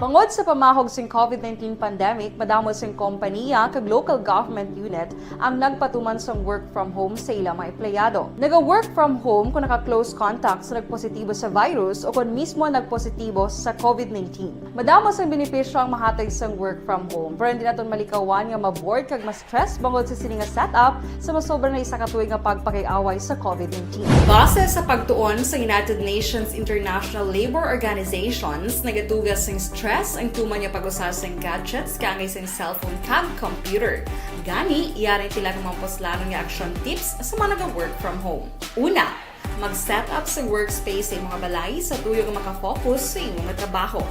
Bangod sa pamahog sing covid nineteen pandemic, madamo sing kompaniya kag local government unit ang nagpatuman sang work from home sa ila mga empleyado. Naga-work from home kung naka-close contact sa nagpositibo sa virus o kon mismo nagpositibo sa covid nineteen. Madamo sang benepisyo ang mahatag sang work from home, pero hindi naton malikawan nga ma-bored kag ma-stress bangod sa sini nga setup sa masobra na isa ka tuig nga pagpakig-away sa covid nineteen. Base sa pagtuon sa United Nations International Labor Organizations, nagatuga sing stress ang tuman nga pag-usar sing gadgets kaangay sing cellphone kag computer. Gani, yari pila ka mga puslanon nga action tips sa mga naga-work from home. Una, mag-set up sa workspace sa imong balay sa tuyo nga makafocus sa imo nga trabaho.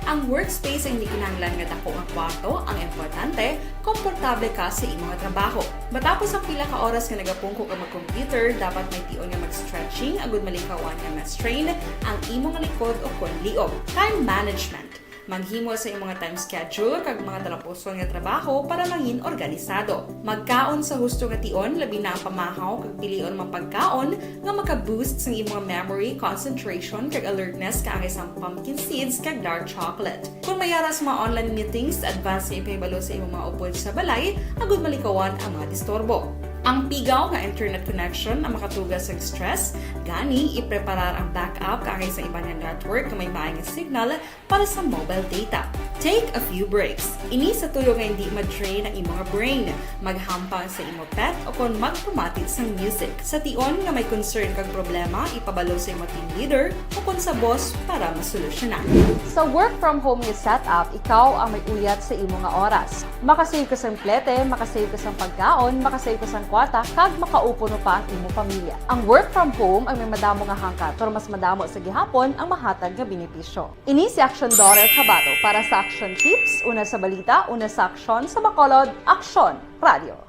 Ang workspace ay hindi kinahanglan nga dako nga kwarto, ang importante, komportable ka sa imo nga trabaho. Matapos ang pila ka oras nga nagapungko ka mag-computer, dapat may tion nga mag-stretching agud malikawan nga ma-strain ang imo nga likod o kon liog. Time management. Maghimo sa imong nga time schedule kag mga talapuson nga trabaho para mangin organisado. Magkaon sa husto nga tion, labi na ang pamahaw kag pilion mga pagkaon nga maka-boost sang imong memory, concentration, kag alertness kaangay sang pumpkin seeds kag dark chocolate. Kung may ara sa mga online meetings, advance nga ipahibalo sa imong mga upod sa balay agud malikawan ang mga disturbo. Ang pigaw nga internet connection ang makatuga sang stress, gani ipreparar ang backup kaangay sa iban nga network nga may maayo nga signal para sa mobile data. Take a few breaks. Ini sa tuyo nga hindi ma-drain ang imo nga brain. Maghampang sa imo pet o kon magpamati sang music. Sa tion nga may concern kag problema, ipabalo sa imo team leader o kon sa boss para masolusyonan. Sa work from home nga setup, ikaw ang may uyat sa imo nga oras. Makasave ka sang plete, makasave ka sang pagkaon, makasave ka sang kwarta, kag makaupod pa ang imo pamilya. Ang work from home ang may madamo nga hangkat, pero mas madamo sa gihapon ang mahatag nga benepisyo. Ini si Action Daughter Kabato para sa Action Tips, una sa balita, una sa aksyon, sa Bacolod, Aksyon Radio.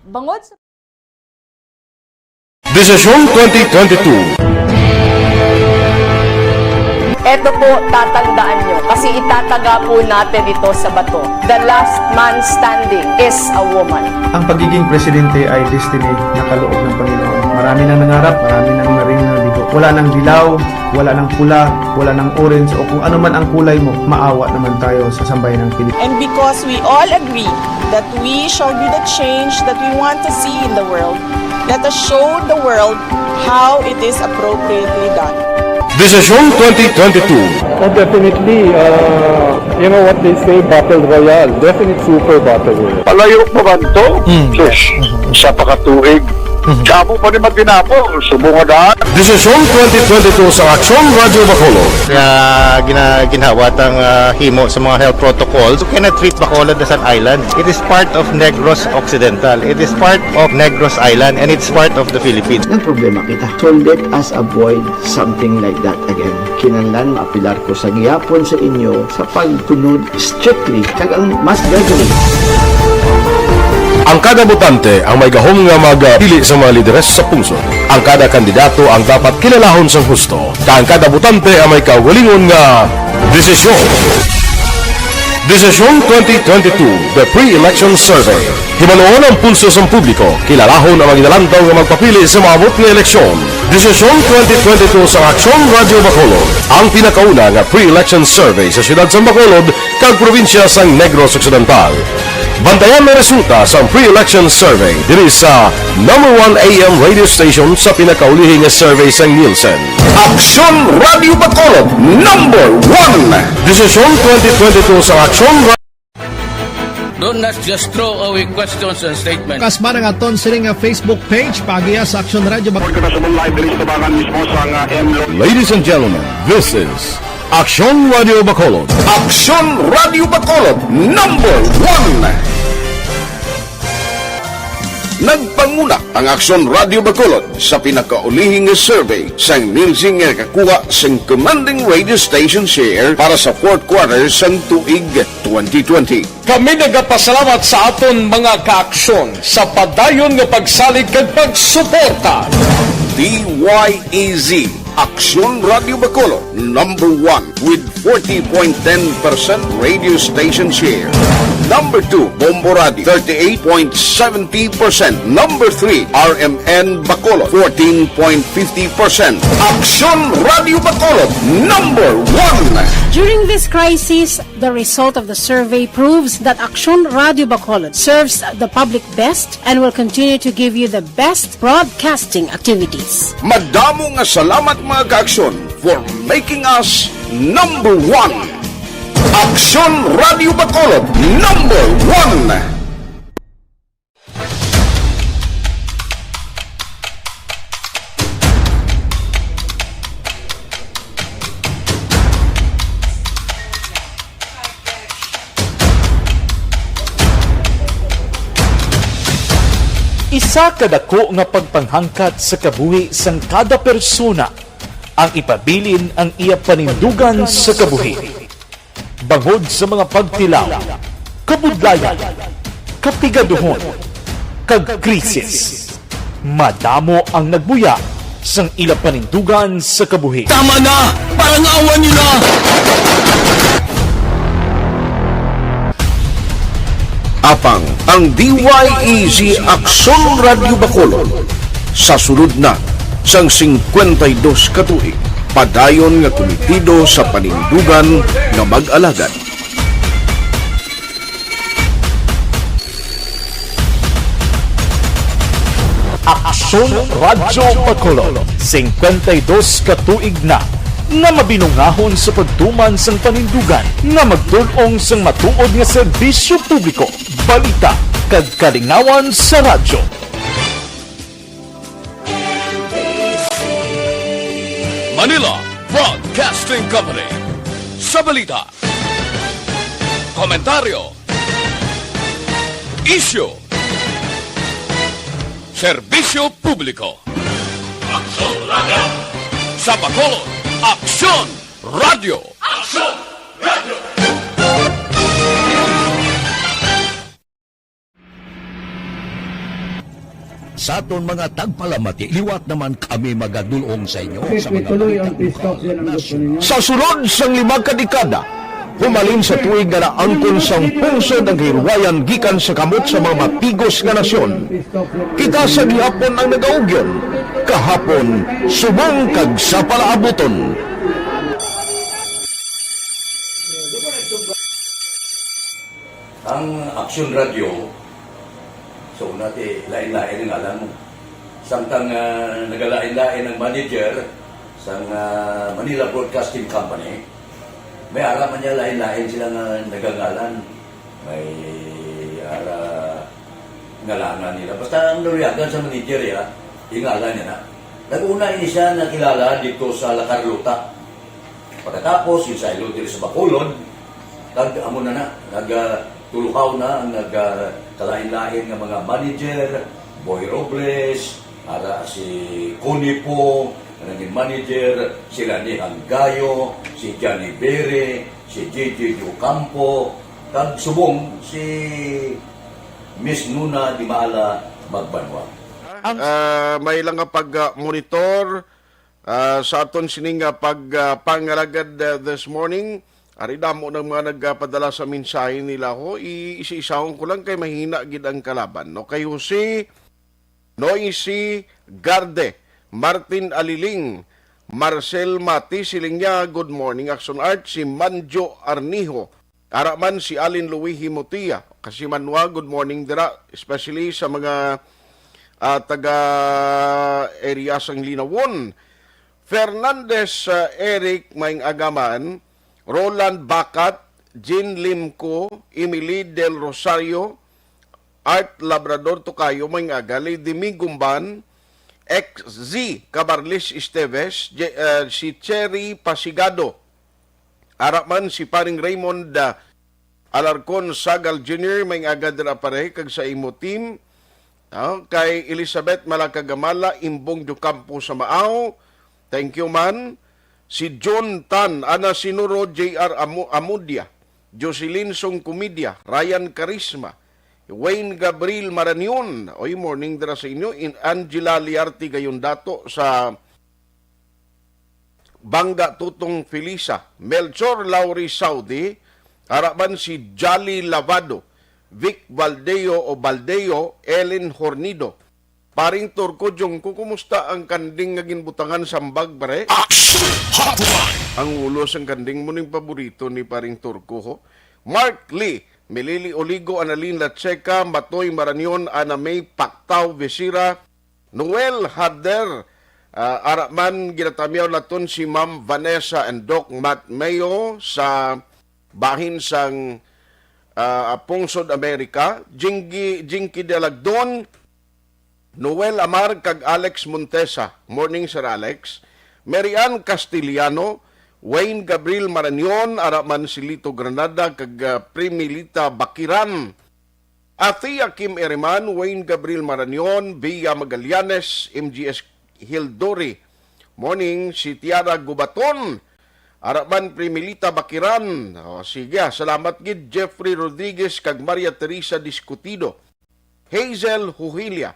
Bangod sa Desisyon twenty twenty-two. Ito po, tatandaan nyo, kasi itataga po natin ito sa bato. The last man standing is a woman. Ang pagiging presidente ay destiny na kaloob ng Panginoon. Marami nang nangarap, marami nang naring nabigo. Wala nang dilaw, wala nang pula, wala nang orange, o kung ano man ang kulay mo, maawa naman tayo sa sambayan ng Pilipinas. And because we all agree that we shall be the change that we want to see in the world, let us show the world how it is appropriately done. Desisyon twenty twenty-two. Oh, definitely, uh, you know what they say, battle royale. Definite super battle royale. Palayo pa man to? Mm. Sus, isa pa ka tuig. Mm. Sa amo pa ni Matinapol, subong nga daan. Desisyon twenty twenty-two sa Aksyon Radyo Bacolod. Nga gina-, ginhawa tang, ah, himo sa mga health protocols. You cannot treat Bacolod as an island. It is part of Negros Occidental. It is part of Negros Island, and it's part of the Philippines. Ang problema kita. So let us avoid something like that again. Kinahanglan maapilar ko sa gihapon sa inyo sa pagsunod strictly kag ang mas gagawin. Ang kada botante ang may gahom nga magpili sa mga lideres sa pungsod. Ang kada kandidato ang dapat kilalahon sang husto, kag ang kada botante ang may kaugalingon nga desisyon. Desisyon twenty twenty-two, The Pre-Election Survey. Hibaluon ang pulso sang publiko, kilalahon ang mga ginalantaw nga magpapili sa maabot nga eleksyon. Desisyon twenty twenty-two sa Aksyon Radyo Bacolod, ang pinakauna nga pre-election survey sa siyudad sang Bacolod kag probinsya sang Negros Occidental. Bantayan ang resulta sang pre-election survey diri sa number one A M radio station sa pinakaulihi nga survey sang Nielsen. Aksyon Radyo Bacolod, number one. Desisyon twenty twenty-two sa Aksyon Ra- Don't not just throw away questions and statements. Kasba na nga aton sini nga Facebook page, paagiha sa Aksyon Radyo Bacolod. Pagkakasabong live diri sa tabangan mismo sa nga M Lo- Ladies and gentlemen, this is Aksyon Radyo Bacolod. Aksyon Radyo Bacolod, number one. Nagpanguna ang Aksyon Radyo Bacolod sa pinakaulihi nga survey sang Nielsen nga nakakuha sang commanding radio station share para sa fourth quarter sang tuig twenty twenty. Kami nagapasalamat sa aton mga kaaksyon sa padayon nga pagsalig kag pagsuporta. D Y E Z, Aksyon Radyo Bacolod, number one with forty point ten percent radio station share. Number two, Bombo Radio, thirty-eight point seventy percent. Number three, R M N Bacolod, fourteen point fifty percent. Aksyon Radyo Bacolod, number one. During this crisis, the result of the survey proves that Aksyon Radyo Bacolod serves the public best and will continue to give you the best broadcasting activities. Madamo nga salamat, mga kaaksyon, for making us number one. Aksyon Radyo Bacolod, number one. Isa ka dako nga pagpanghangkat sa kabuhi sang kada persona ang ipabilin ang iya panindugan sa kabuhi. Bangod sa mga pagtilaw, kabudlayan, kapigaduhon, kag krisis, madamo ang nagbuya sang ila panindugan sa kabuhi. Tama na! Parangawan niyo na! Apang ang D Y E Z Aksyon Radyo Bacolod, sa sulod na sang singkwenta y dos ka tuig, padayon nga kumitido sa panindugan nga mag-alagad. Aksyon Radyo Bacolod, singkwenta y dos ka tuig na nga mabinungahon sa pagtuman sang panindugan nga magtul-ong sang matuod nga serbisyo publiko, balita, kag kalingawan sa radyo. Manila Broadcasting Company. Sa balita, komentaryo, isyu, serbisyo publiko. Aksyon Radyo. Sa Bacolod, Aksyon Radyo. Aksyon Radyo. Sa aton mga tagpalamati, liwat naman kami magadulong sa inyo sa mga balita lokal, nasyonal. Sa sulod sang lima ka dekada, humalin sa tuig nga naangkon sang pungsod ang kahilwayan gikan sa kamot sa mga mapigos nga nasyon, kita sa gihapon ang nagaugyon, kahapon, subong kag sa palaabuton. Ang Action Radio, so, una ti, lain-lain ang ngalan mo. Samtang, ah, nagalain-lain ang manager sang, ah, Manila Broadcasting Company, may ara man niya lain-lain sila nga nagangalan. May ara ngalanan nila. Basta ang naluyagan sa manager, ya, ingalan niya na. Nag-una ini siya nakilala dito sa La Carlota. Pagkatapos, yung saylo diri sa Bacolod, kag amo na na, nag, ah, tuluhaw na ang nag, ah, kalain-lain nga mga manager, Boy Robles, ara si Connie Po, nga naging manager, si Lani Hanggayo, si Johnny Bere, si J J Ocampo, kag subong si Miss Nuna Dimala Magbanwa. Ang Ah, may lang nga pag, ah, monitor, ah, sa aton sining, ah, pag, ah, pangalagad, ah, this morning. Ari damo ng mga nagpadala sa mensahe nila ho. I-isa-isahon ko lang kay mahina gid ang kalaban, no? Kay Jose Noisy Garde, Martin Aliling, Marcel Mati, siling niya, "Good morning, Action Art," si Manjo Arnijo. Ara man si Alin Louis Himutia. Kasi Manwa, good morning dira, especially sa mga, ah, taga area sang Linawon. Fernandez, ah, Eric, maayong aga man. Roland Bacat, Jean Limco, Emily Del Rosario, Art Labrador Tokayo, maayong aga. Lady Ming Gumban, X Z Cabarles Esteves, Je-, ah, si Cherry Pasigado. Ara man si Paring Raymond, ah, Alarcon Sagal Junior, maayong aga dira pare, kag sa imo team. Ah, kay Elizabeth Malacagamala, Imbong Diocampo sa Maao, thank you man. Si John Tan, Ana Sinuro, J R Amo-, Amudia, Jocelyn Song Comedia, Ryan Carisma, Wayne Gabriel Maranion, oy, morning dira sa inyo, in Angela Liarte Gayondato sa Bangga Tutong Felisa, Melchor Lauri Saudi, ara man si Jolly Lavado, Vic Valdeo o Baldeo, Ellen Hornido. Paring Turco, Jongko, kumusta ang kanding nga ginbutangan sambag, pare? Action Hotline! Ang ulo sang kanding mo ning paborito ni Paring Turco, ho. Mark Lee, Melili Oligo, Annalyn Lacheca, Matoy Maranion, Ana May Pactao Vesira, Noel Harder, ah, ara man ginatamyaw naton si Ma'am Vanessa and Doc Matt Mayo sa bahin sang, ah, Pungsod America, Jinggi-, Jinky Dalagdon, Noel Amar kag Alex Montesa. Morning, Sir Alex. Mary Ann Castellano, Wayne Gabriel Maranion, ara man si Lito Granada kag, ah, Primilita Bakiran. Athea Kim Eriman, Wayne Gabriel Maranion, Bea Magallanes, M G S Hildori. Morning, si Tiara Gubaton. Ara man, Primilita Bakiran. O, sige, ah, salamat gid, Jeffrey Rodriguez kag Maria Teresa Discutido. Hazel Huhilia.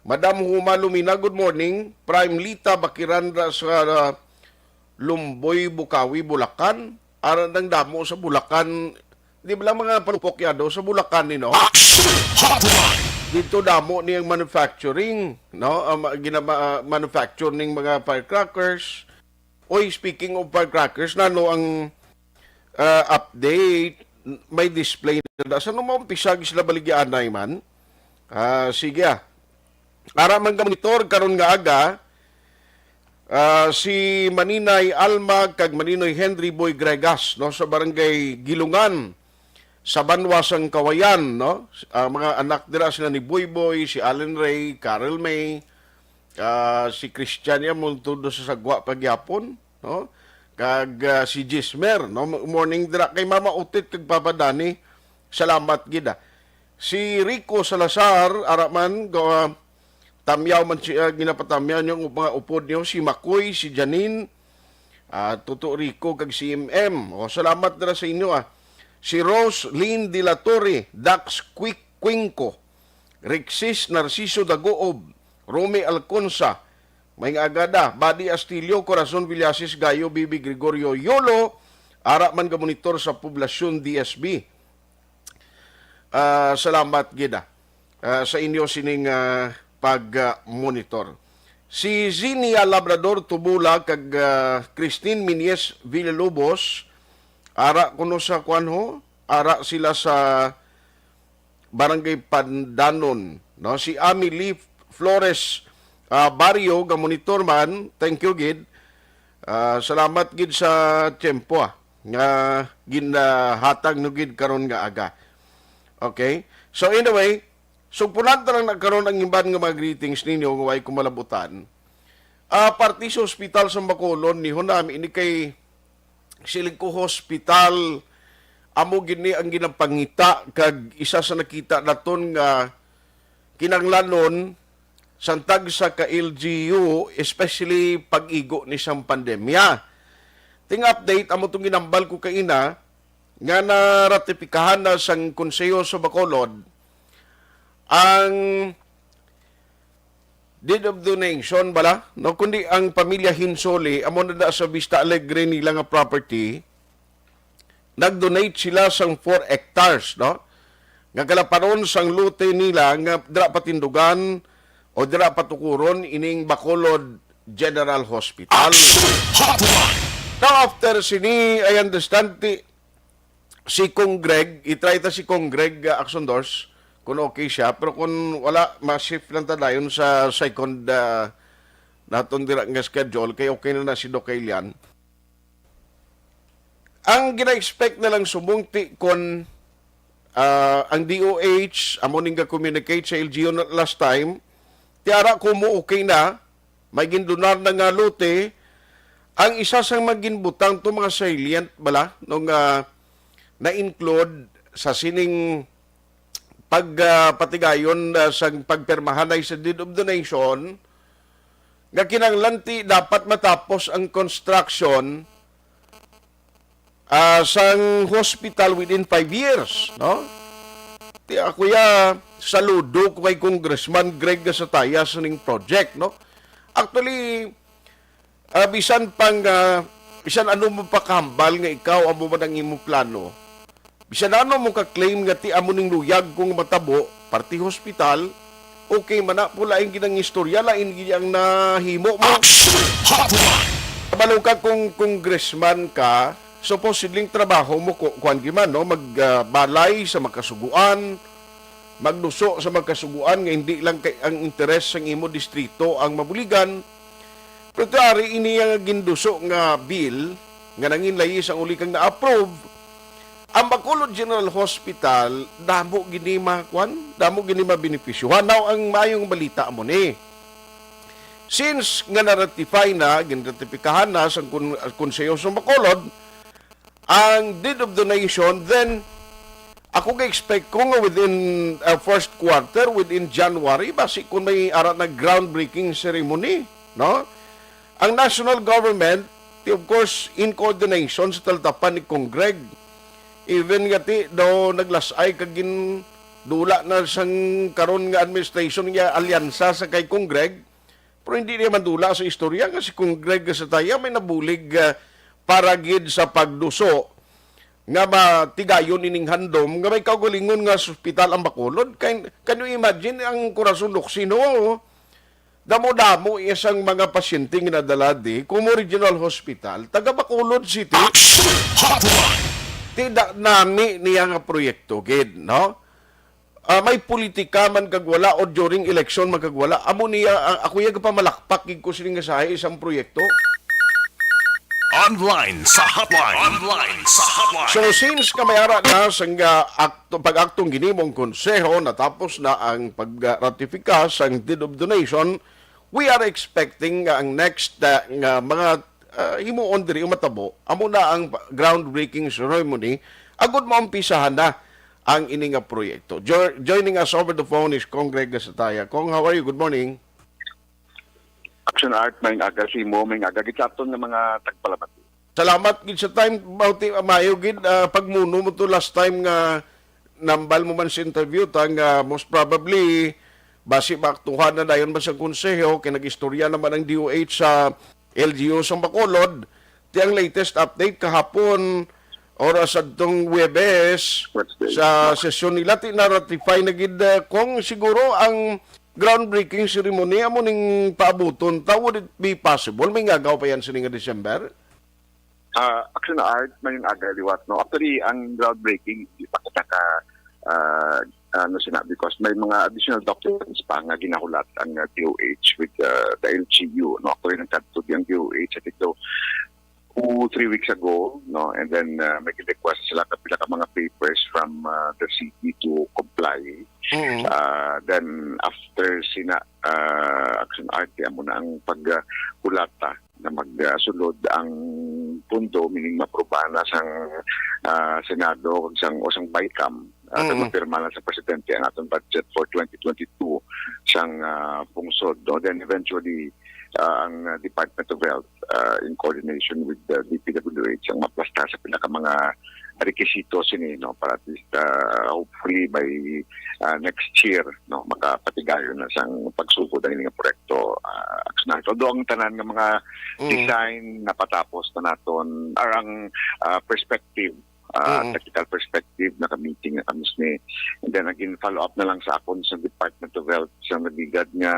Madam Huma Lumina, good morning. Primilita Bakiran ra sa, ah, Lumboy, Bukawi, Bulacan. Ara nang damo sa Bulacan. Di ba lang mga palupok ya do sa Bulacan ni, no? Action Hotline! Dito damo niyang manufacturing, no? Ang ma-, ginama-, manufacture ning mga firecrackers. Oy, speaking of firecrackers, nano ang, ah, update? May display na da. Sa nung maumpisa, sila baligyaanay man? Ah, sige, ah. Ara man ka monitor karon nga aga, ah, si Maninay Alma kag Maninoy Henry Boy Gregas, no, sa barangay Gilungan, sa banwa sang Kawayan, no? Ah, mga anak dira sila ni Boy Boy, si Allen Ray, Carol May, ah, si Christian ya mo todo sa sagwa pagyapon, no? Kag, ah, si Jismer, no? Morning dira kay Mama Utit kag Papa Dani. Salamat gid, ah. Si Rico Salazar, ara man, gawa, tamyaw man siya, ginapatamyaw niyo ang mga upod niyo, si Makoy, si Janine, ah, Tuto Rico, kag si M M. O, salamat dira sa inyo, ah. Si Rose Lynn de la Torre, Dax Quick Quinco, Rexis Narciso Dagoob, Romy Alconsa, may nga agada, Buddy Astilio, Corazon Villasis Gayo, Bibi Gregorio Yolo, ara man gamonitor sa Poblasyon D S B. Ah, salamat gid, ah, ah, sa inyo sining, ah, pag-monitor. Si Zinia Labrador Tubula kag, ah, Christine Minyes Villalobos, ara kuno sa kuan ho, ara sila sa Barangay Pandanon, no? Si Ami Lee Flores, ah, Barrio, ga-monitor man. Thank you gid. Ah, salamat gid sa tiyempo, ah, nga ginhatag nyo gid karon nga aga. Okay? So anyway, sugpunan ta lang na karon ang iban nga mga greetings ninyo nga way ko malabutan. Ah, parte sa ospital sa Bacolod, ni Honami, ini kay siling ko hospital, amo gid ni ang ginapangita kag isa sa nakita naton nga kinahanglanon santag sa ka L G U, especially pag-igo ni sang pandemya. Ting update, amo tong ginambal ko kaina nga naratipikahan na sang Konseho sa Bacolod ang deed of donation bala, no? Kundi ang pamilya Hinsoli, amo na da sa Vista Alegre nila nga property, nag-donate sila sang four hectares, no? Nga kalaparon sang lote nila nga dira patindugan o dira patukuron ining Bacolod General Hospital. Action Hotline! Now, after sini, I understand, ti, si Kong Greg, i-try ta si Kong Greg, ah, Axondors, kung okay siya. Pero kung wala, ma-shift lang ta dayon sa second, ah, naton dira nga schedule, kay okay na na si Doc Elian. Ang gina-expect na lang subong ti kon, ah, ang D O H amo ning ga-communicate sa L G U na last time, ti ara ko mo okay na, may gindonar na nga lote, ang isa sang mga ginbutang to mga salient bala, no, nga na-include sa sining pag, ah, patigayon, ah, sang pagpirmahanay sa deed of donation, nga kinahanglan ti dapat matapos ang construction, ah, sang hospital within five years, no? Ti ako ya, saludo ko kay Congressman Greg Gasataya sa ning project, no? Actually, ah, bisan pang, ah, bisan ano mo pa kahambal nga ikaw amo man ang imong plano, bisan ano mo ka-claim nga ti amo ning luyag kung matabo, parti hospital, okay man na, pula ang ginang istorya, lain gid ang nahimo mo. Action Hotline! Kabalo ka kung congressman ka, supposedly ang trabaho mo, ku-, kuwan gid man, no? Mag, ah, balay sa makasuguan, magduso sa makasuguan nga hindi lang kay ang interes sang imo distrito ang mabuligan. Pero ti ari ini nga ginduso nga bill nga nangin layis ang uli kang na-approve, ang Bacolod General Hospital, damo gini makuan, damo gini mabenepisyohan. Now, ang maayong balita mo ni, since nga na-ratify na, ginratipikahan na sa kun-, Konseho sa Bacolod, ang deed of donation, then ako ga-expect ko nga within, uh, first quarter, within January, basi kung may ara na groundbreaking ceremony, no? Ang national government, ti, of course, in coordination sa talatapan ni Congreg, even nga ti daw naglas-ay kag gindula na sang karon nga administration nga alyansa sa kay Congreg, pero hindi niya mandula sa istorya nga si Congreg Gasataya may nabulig, ah, para gid sa pagduso nga matigayon ining handom nga may kaugalingon nga sa ospital ang Bacolod. Can, can you imagine ang Corazon Locsin, no? Damo-damo isang mga pasyente nga nadala di Como Regional Hospital, taga Bacolod City. Action Hotline! Ti da-, nami niya nga proyekto gid, no? Ah, may politika man kag wala o during election man kag wala, amo niya, ah, ako iya gapamalakpak gid ko sini nga sahi isang proyekto. Online sa hotline. Online sa hotline. So, since kamay ara na sang, ah, akto, pag-aktong ginimong konseho, natapos na ang pag-ratifika sang deed of donation, we are expecting nga ang next, ah, nga mga, ah, himuon diri matabo, amo na ang groundbreaking ceremony, agud maumpisahan na ang ini nga proyekto. Jo-, joining us over the phone is Cong Greg Gasataya. Cong, how are you? Good morning. Action Art, may aga sa imo, may aga gid sa aton nga mga tagpalamati. Salamat gid sa time, Bauti, maayo gid, ah, pagmuno mo to last time nga nambal mo man sa interview ta nga most probably basi maaktuhan na dayon man sa konseho kay nag-istorya naman ang D O H sa L G U sa Bacolod. Ti ang latest update kahapon, oras adtong Huwebes, Wednesday. Sa sesyon nila, ti na-ratify na gid, uh, kung siguro ang groundbreaking ceremony amo ning paabuton ta. Would it be possible may ngagaw pa yan sini nga December? Ah, Action Art, may aga liwat, no? Actually, ang groundbreaking, di pa kita ka, ah, ano sina, because may mga additional documents pa nga ginahulat ang, ah, D O H with, ah, the L G U, no? Actually, nagkadto di ang D O H, I think daw, two, three weeks ago, no? And then, ah, may request sila ka pila ka mga papers from, ah, the city to comply. Mm. Ah, then, after sina, ah, Action Art, amo na ang pag, ah, hulata na magsulod ang pundo, meaning maprobahan na sang, ah, Senado kag sang, o sang BICAM, ah, kag Mm. mapirma na sa presidente ang aton budget for twenty twenty-two sang, ah, pungsod, no? Then eventually, ah, ang, ah, Department of Health, ah, in coordination with the D P W H ang maplastar sa pila ka mga rekisito sini, no, para at least, ah, hopefully by, ah, next year, no, makapatigayon na sang pagsugod ang ining proyekto, ah, Action Art. Although ang tanan nga mga Mm. design napatapos na naton, or ang, ah, perspective, ah, Mm. technical perspective, naka-meeting na kami sini. And then again, follow up na lang sa akon sa Department of Health sa nagligad nga,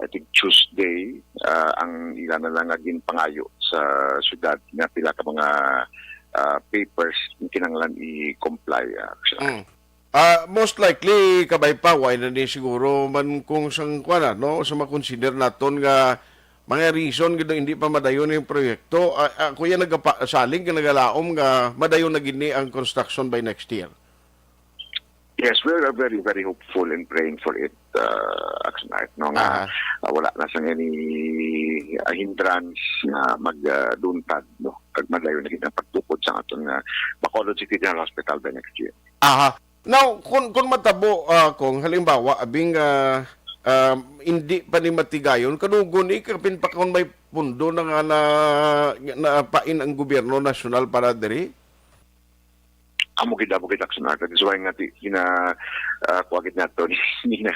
I think, Tuesday, ah, ang ila na lang nga ginpangayo sa syudad nga pila ka mga, ah, papers nga kinahanglan i-comply, ah, Action Art. Mm. Ah, most likely, Kabay pa, wala na ni siguro man kung sang, kuwan na, no? Sa makonsider naton nga mga reason gid nga hindi pa madayon yung proyekto. Ah, ah, kuya, nagapa-, saling ka nagalaom nga madayon na gini ang construction by next year. Yes, we are very, very hopeful and praying for it, uh, Action Art, no, nga, Aha. uh, wala na sang any, uh, hindrance nga mag, uh, duntad, no, kag madayon na gid ang pagtukod sa aton nga Bacolod City General Hospital by next year. Aha. Now, kung, kung matabo, ah, kung halimbawa, abing, ah, ah, hindi pa ni matigayon, kanugon ni, kapin pa kung may pundo na nga na, na pain ang gobyerno nasyonal para diri? Amo gid, amo gid, Action Art. That is why nga di, gina, ah, kuha gid nato ni, ni na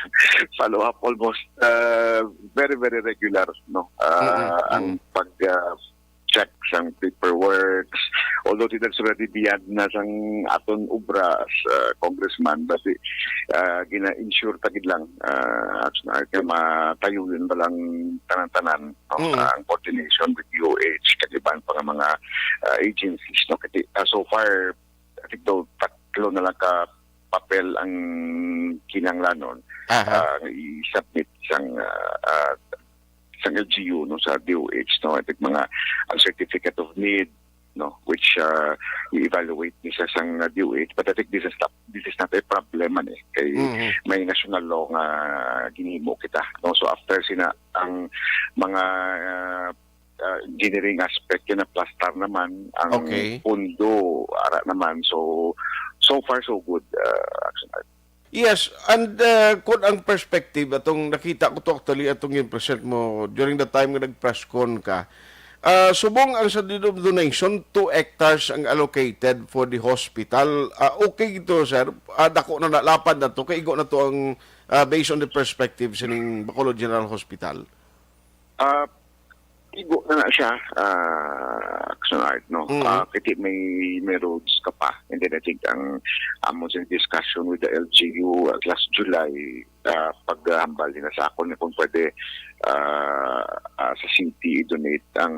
follow up almost, ah, very, very regular, no? Ah, Mm-mm. ang pag, ah, check sang paperwork. Although ti that's already beyond na sang aton obra as, ah, congressman, but, ah, gina-ensure ta gid lang, ah, Action Art, nga matayo yun ba lang tanan-tanan, no? Mm. Ang coordination with D O H, kag iban pa nga mga, ah, agencies, no? Kasi, ah, so far, I think daw tatlo na lang ka papel ang kinahanglanon, Aha. ah, i-submit sang, ah, ah, sang L G U, no, sa D O H, no? I think mga, ang certificate of need, no, which, ah, i-evaluate ni sa sang, ah, D O H, but I think this is not, this is not a problem man eh. Kay Mhm. may national law nga ginhimo kita, no? So after sina ang mga, ah, ah, engineering aspect, kinaplastar naman ang Okay. pundo, ara naman. So, so far, so good, ah, Action Art. Yes, and, uh, kung ang perspective, atong nakita ko to actually, atong in-present mo during the time nga nag-press con ka, ah, subong ang sa deed of donation, two hectares ang allocated for the hospital. Ah, okay to, sir. Ah, dako na, nalapad na to, kay igo na to ang, ah, based on the perspective sining Bacolod General Hospital. Ah, igo na na siya, ah, Action Art, no? Mm. Ah, kasi may, may roads ka pa. And then I think ang amon sa discussion with the L G U, ah, last July, ah, paghambal nila sa akon na kung pwede, ah, ah, sa city i-donate ang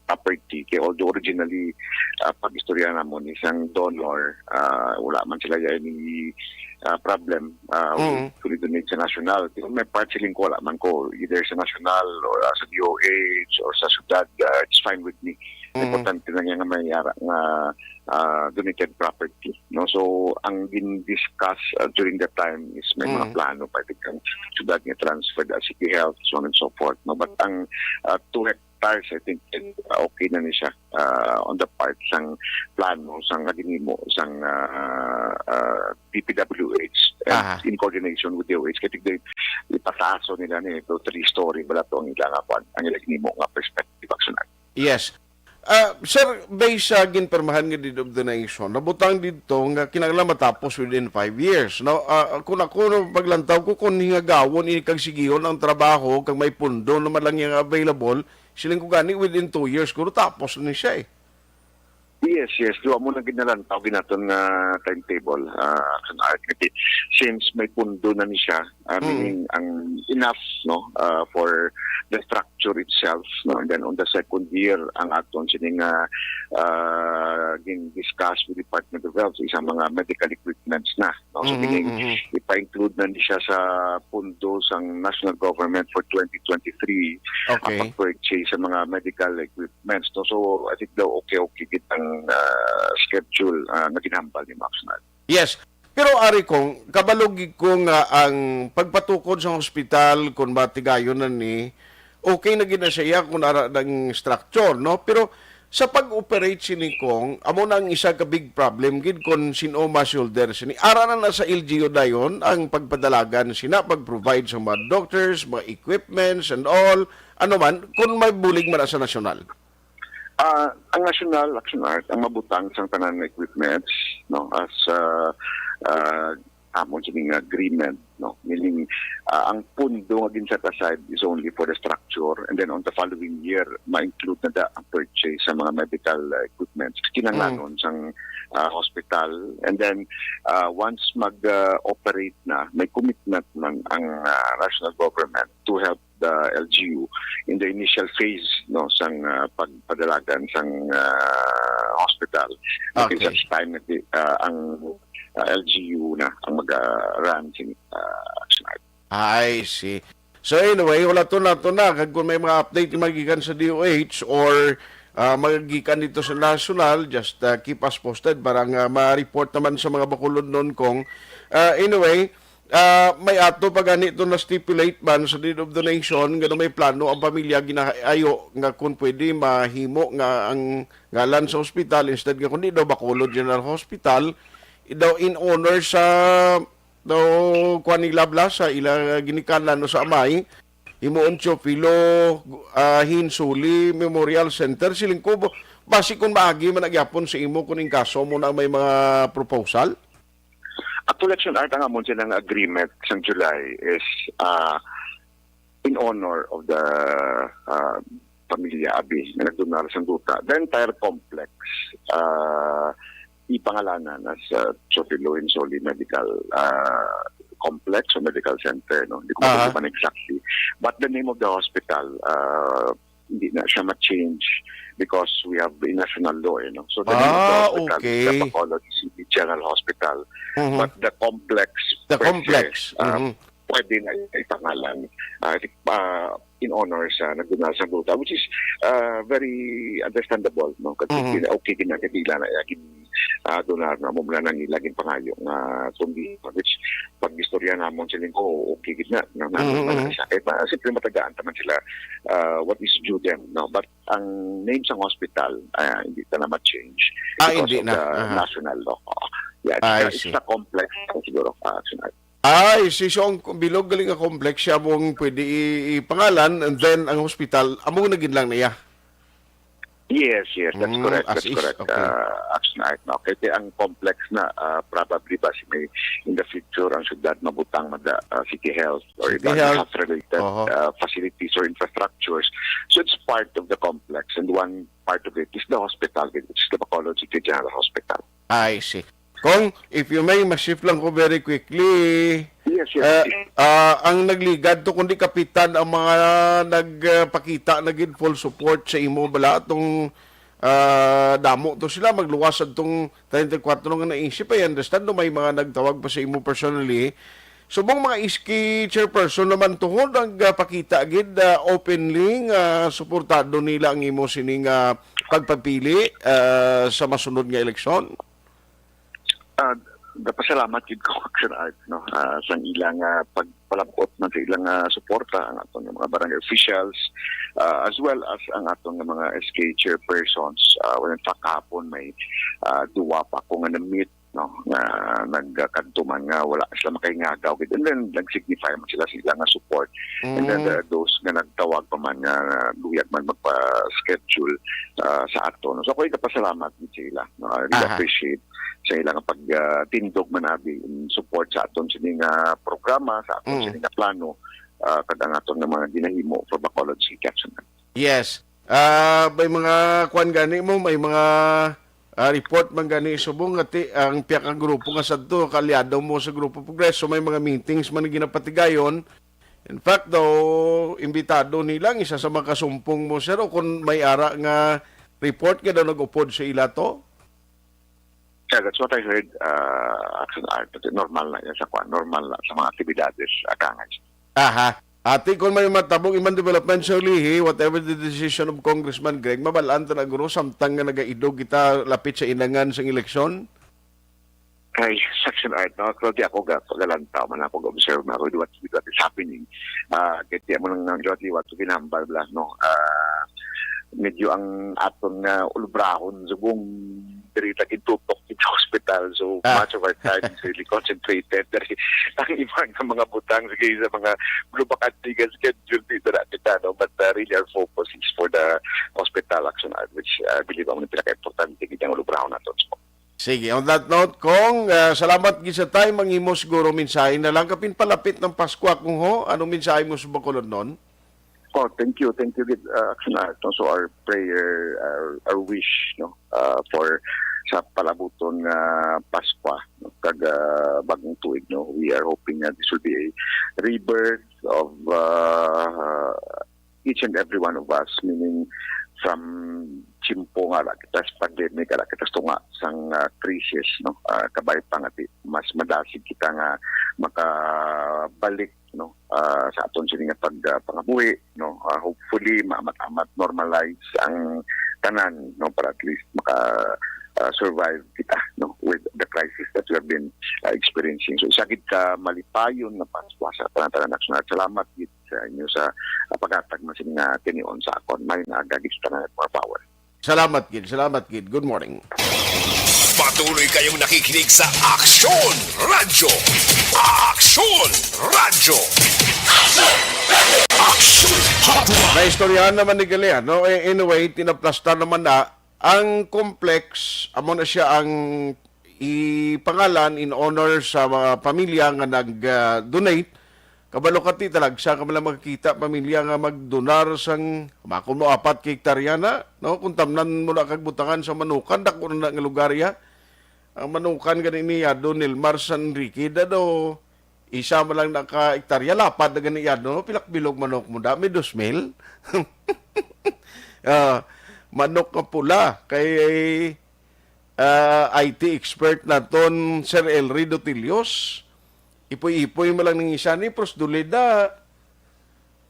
property. Kay although originally, ah, pag-istorya namon isang donor, ah, wala man sila yan ni, ah, problem, ah, Mm. kung i-donate sa national. Kung may part siling ko, wala man ko, either sa national or, ah, sa D O H or sa syudad, ah, it's fine with me. Mm. Importante na niya nga may ara nga, ah, donated property, no? So, ang gin-discuss, ah, during that time is may mga Mm. plano pa din kang syudad nga transfer, ah, city health, so on and so forth, no? But ang, ah, two hectares, I think, uh, okay na ni siya, uh, on the part sang plano, sang ginhimo, sang, uh, uh, D P W H, and Aha. in coordination with D O H. Kaya tigda, ipataso nila ni, ito, three-story bala to ang ilang, uh, ang ilang ginhimo nga perspective, Action Art. Yes. Ah, sir, based sa ginpirmahan nga deed of donation, nabutang didto nga kinahanglan matapos within five years, no? Ah, kung ako, no, paglantaw ko kung hingagawon ini kag sigihon ang trabaho kag may pundo naman lang yang available, siling ko gani within two years kuro tapos ni siya eh. Yes, yes. Duha mo na ginalantaw ginaton nga timetable, uh, Action Art. Kasi since may pundo na ni siya, uh, Mm. meaning ang enough, no, uh, for the structure itself, no, and then on the second year, ang aton sining uh, uh, gin-discuss with Department of Health sa isang mga medical equipments na, no? So, Mhm, meaning, mhm. ipa-include na ni siya sa pundo sang national government for twenty twenty-three, Okay. ang pag-purchase sa mga medical equipments, no? So, I think daw okay-okay gid ang uh, schedule uh, na ginhambal ni Max Nat. Yes. Pero ari kong, kabalo gid ko nga ang pagpatukod sa hospital kung matigayon na ni, okay na gid na siya kung ara ang structure, no? Pero sa pag-operate sini kong, amo na ang isa ka big problem gid kung sino ma-shoulder sini. Ara na na sa L G U dayon ang pagpadalagan sina, pag-provide sa mga doctors, mga equipments and all, ano man, kung may bulig man na sa nasyonal. Ah, ang National Action Art ang mabutang sang tanan nga equipments, no, as uh, uh, amon sining agreement, no, meaning uh, ang pundo nga gin-set aside is only for the structure, and then on the following year ma-include na da ang purchase sa mga medical uh, equipments kinahanglanon sang uh, hospital. And then uh, once mag-operate na, may commitment man ang uh, national government to help the L G U in the initial phase, no, sang uh, pagpadalagan sang uh, hospital. Until Okay. Such time that the, uh, ang uh, L G U na ang mag-run sing uh, Action Art. I see. So anyway, wala to na to na. Kag kung may mga update nga magikan sa D O H or ah, magikan dito sa national, just ah, keep us posted para nga ma-report naman sa mga Bacolod noon kung ah, anyway, ah, may ato pa gani to na stipulate man sa deed of donation nga may plano ang pamilya ginaayo nga kung pwede mahimo nga ang ngalan sa hospital instead nga kundi daw Bacolod General Hospital daw in honor sa daw kuan nila bala sa ila ginikanan o sa amay himuon Teofilo ah, Hinsuli Memorial Center. Siling ko, basi kung maagi man na gyapon sa imo kung in kaso mo na may mga proposal. Actually, Action Art, ang amon silang agreement sang July is uh, in honor of the uh, pamilya Abi na nagdonar sang duta. The entire complex uh, ipangalanan as uh, Teofilo Hinsuli Medical uh, Complex o Medical Center, no? Hindi ko Aha. man exactly. But the name of the hospital, uh, hindi na siya ma-change because we have a national law, eh, no? So the name of the Ah, hospital okay. is the Bacolod City General Hospital. Mhm. But the complex, The per se, complex. uh, Mhm. pwede na ipangalan. Uh, uh, in honor sa nagdonar sang duta, which is uh, very understandable, no? Kasi Mhm. okay gid na, kasi ila na iya gin uh, donar na mo mula nang ila ginpangayo nga kundi, which pag istorya namon sila ko, okay gid na, no? Mhm, mhm. Sa kay pa simple, matagaan taman sila uh, what is due them, no? But ang name sang hospital uh, hindi ta na ma-change Ah, because hindi of na. the Aha. National law. Yeah, it's, I it's see. The complex siguro, uh, Action Art. Ay, si so ang bilog galing nga complex siya mong pwede i- ipangalan and then ang hospital amo na gid lang niya. Yes, yes, that's Mm, correct. as That's is, correct. okay. Uh, Action Art, no? Kasi ang complex na uh, probably ba si may in the future ang syudad mabutang mada uh, city health or City iba health. Health related Oho. Uh, facilities or infrastructures. So it's part of the complex and one part of it is the hospital, which is the Bacolod City General Hospital. I see. Kung, if you may, ma-shift lang ko very quickly. Yes, yes. Eh, ah, ang nagligad to kundi kapitan ang mga nagpakita na gid full support sa imo bala atong ah, damo to sila magluwas adtong thirty-four nga naisip. I understand no may mga nagtawag pa sa imo personally. Subong mga S K chairperson naman tuhod ang ah, pakita gid ah, openly nga suportado nila ang imo sining ah, pagpapili ah, sa masunod nga eleksyon. Ah, napasalamat gid ko, Sir Art, no, ah, sang ilang ah, pagpalabot man sa ilang ah, suporta ang aton nga mga barangay officials, ah, as well as ang aton nga mga S K chairpersons. Ah, well, in fact, kahapon may ah, duwa pa ako nga na-meet no, nga nagkadto man nga wala sila makahingagaw gid. And then nag-signify man sila sa ila nga support. And then, Mm. uh, those nga nagtawag pa man nga luyag man magpa-schedule, uh, sa ato, no? So, ako gapasalamat gid sa ila, no? I really Aha. appreciate sa ila nga pag, uh, tindog man abi in support sa aton sini nga programa, sa aton Mm. sini nga plano, uh, kag ang aton nga mga ginahimo for Bacolod City Action Act. Yes. Ah, may mga kwan gani mo, may mga, ah, report man gani subong nga ti-, ang pihak nga grupo nga sadto, kaalyado mo sa Grupo Progreso, may mga meetings man ginapatigayon. In fact, daw, imbitado nila ang isa sa mga kasumpong mo, sir, o kung may ara nga report nga daw nag-upod sa ila to? Yeah, that's what I heard, uh, Action Art. Normal na yan sa kwan, normal na sa mga aktibidades, akangay. Aha. Ati, kung may matabong iman development sa ulihi, whatever the decision of Congressman Greg, mabalaan ta na guro, samtang nga nagaidog kita lapit sa inangan sang eleksyon? Kay Action Art, no? Pero di ako ga-, pagalantaw man ako ga-observe man ako with what, with what is happening. Ah, kay di mo lang ng liwat-liwat ko ginambal bala, no? Ah, medyo ang aton nga ulubrahon subong diri ta gintutok dito sa hospital. So, Ah. much of our time is really concentrated. Diri, ang iba nga mga butang, sige, sa mga glubak at tigas schedule dito na kita, no? But, uh, really our focus is for the hospital Action Art, which, uh, I believe ang pinaka-importante gid ang ulubrahon nato. Sige, on that note, Cong, uh, salamat gid sa time. Ang imo siguro mensahe na lang kapin palapit ng Pasko, akong ho. Anong mensahe mo sa Bacolod nun? Oh, thank you. Thank you, gid, uh, Action Art. So our prayer, our, our wish, no, uh, for sa palabuton nga Paskwa, no, kag, uh, bagong tuig, no, we are hoping that this will be a rebirth of, uh, each and every one of us, meaning from tiyempo nga ara kita sa pandemic, ara kita sa tunga sang, uh, crisis, no, uh, kabay pa nga di mas madasig kita nga makabalik, no, ah, sa aton sini nga pag, ah, pangabuhi, no? Ah, hopefully, maamat-amat normalize ang tanan, no, para at least maka, ah, survive kita, no, with the crisis that we have been, ah, experiencing. So, isa gid ka malipayon nga Pasko sa tanan-tanan, Action Art. Salamat gid sa inyo sa, ah, paghatag man sini nga tinion sa akon. May nagagis tanan at more power. Salamat gid, salamat gid. Good morning. Patuloy kayong nakikinig sa Aksyon Radyo. Aksyon Radyo. Aksyon Hotline. Naistoryahan naman ni Galeano. Eh, anyway, tinaplastar naman na ang complex. Amo na siya ang ipangalan in honor sa mga pamilya nga nag, ah, donate. Kabalo ka ti, talagsa ka man lang makakita pamilya nga magdonar sang, makon mo, apat ka hektarya na, no? Kung tamnan mo na kag butangan sa Manukan, dako na, na nga lugar ya. Ang Manukan gani ni Yado Nilmar San Enrique, da do, isa man lang na ka hektarya, lapad na gani Yado, no? Pilak bilog manok mo da, may dos mil. Ah, manok nga pula, kay, ah, I T expert naton, Sir Elry Dotilios. Ipoy-ipoy mo lang ning isa ni Pros Dulida.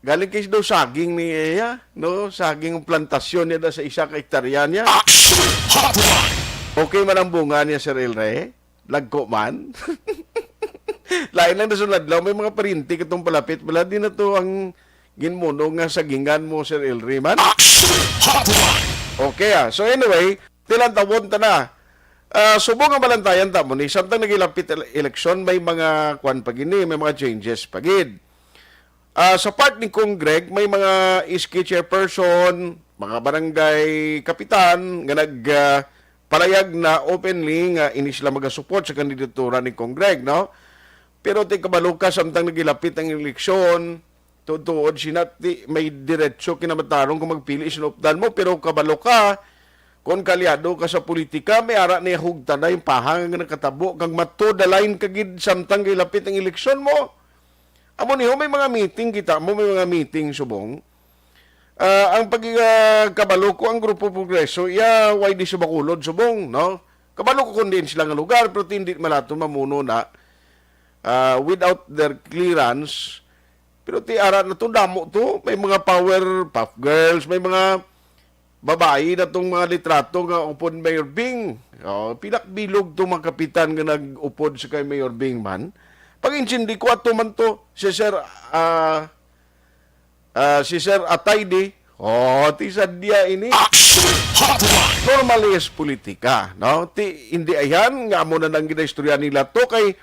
Galing kay daw saging ni iya, no? Saging ang plantasyon niya da sa isa ka hektarya niya. Action Hotline. Okay man ang bunga niya, Sir Elry? Lagko man? Lain lang na sunod lang, may mga parinti katong palapit. Wala din na to ang ginmuno nga sagingan mo, Sir Elry man. Action Hotline. Okay, ah. So anyway, tilantawon ta na. Ah, subong nga balantayan ta mo ni, samtang nagilapit ele-, eleksyon, may mga kwan pa gini, may mga changes pa gid. Ah, sa part ni Cong Greg, may mga S K chairperson, mga barangay kapitan nga nag, ah, palayag na openly nga ini sila magasupport sa kandidatura ni Cong Greg, no? Pero ti kabalo ka, samtang nagilapit ang eleksyon, tuod-tuod sina ti may diretso kinamatarong kung magpili sinupdan mo, pero kabalo ka, kung kalyado ka sa politika, may ara ni hugtan na yung pahang nga nakatabo, kag mato the line ka gid samtang gilapit ang eleksyon mo. Amo niyo, may mga meeting kita mo, may mga meeting subong. Ah, ang pag, ah, kabalo ko ang Grupo Progreso, iya, why di sa Bacolod subong, no? Kabalo ko kung diin sila nga lugar, pero hindi malato mamuno na, ah, without their clearance. Pero ti ara na to, damo to. May mga power puff girls, may mga babayi na tong mga litrato nga upod Mayor Bing. Oh, pilak bilog to mga kapitan nga nag-upod sa kay Mayor Bing man. Pag-intindi ko, ato man to, si Sir, ah, ah, si Sir Atayde, Oh, ti sadya ini. Action Hotline. Normally is politika, no? Ti, hindi ayan nga amo na nang ginaistorya nila to kay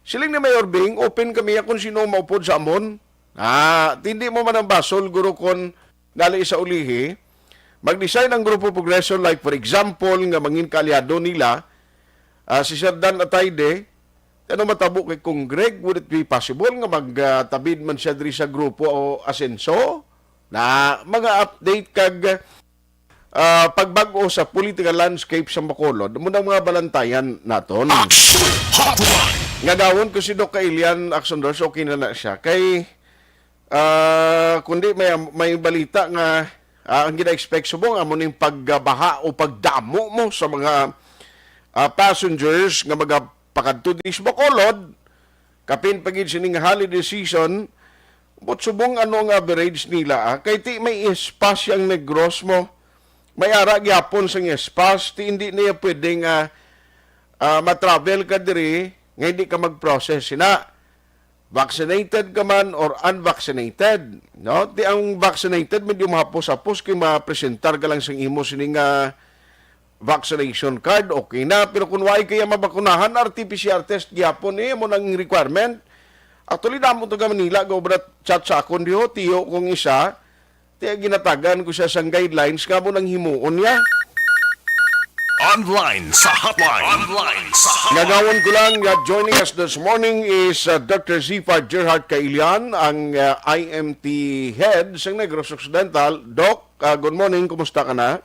siling ni Mayor Bing, open kami kung sino maupod sa amon. Ah, ti hindi mo man ang basol, guro, kon dali sa ulihi. Mag-decide ang Grupo Progreso, like, for example, nga mangin kaalyado nila, ah, si Sir Dan Atayde, ano matabo kay Kong Greg? Would it be possible nga magtabid man siya diri sa grupo o asenso? Na mga update kag, ah, pagbag-o sa political landscape sa Bacolod, muna mga balantayan naton. Action Hotline. Nga gawon ko si Doc Kailian Axondors, okay na na siya. Kay, ah, kundi may, may balita nga, ah, ang gina-expect subong amo ning pagbaha o pagdamo mo sa mga, ah, passengers nga magapakadto diri sa Bacolod, kapin pa gid sining holiday season, but subong ano ang average nila, ah? Kay ti may espas yang Negros mo, may ara gyapon sang espas, ti hindi na ya pwede nga, ah, ma-travel ka diri nga hindi ka mag-process sina. Vaccinated ka man or unvaccinated, no? Ti ang vaccinated, medyo mahapos-hapos kay mapresentar ka lang sang imo sini nga vaccination card, okay na. Pero kung wala kaya mabakunahan, R T P C R test gyapon eh, mo nang requirement. Actually, damo to ka Manila, ga obra chat sa akon diho, tiyo kong isa, ti ginatagan ko siya sang guidelines nga mo nang himuon niya. Online sa hotline. Online sa hotline. Ngagawon ko lang nga joining us this morning is, uh, Doctor Zifar Gerhard Kailian, ang, uh, I M T head sa Negros Occidental. Doc, uh, good morning. Kumusta ka na?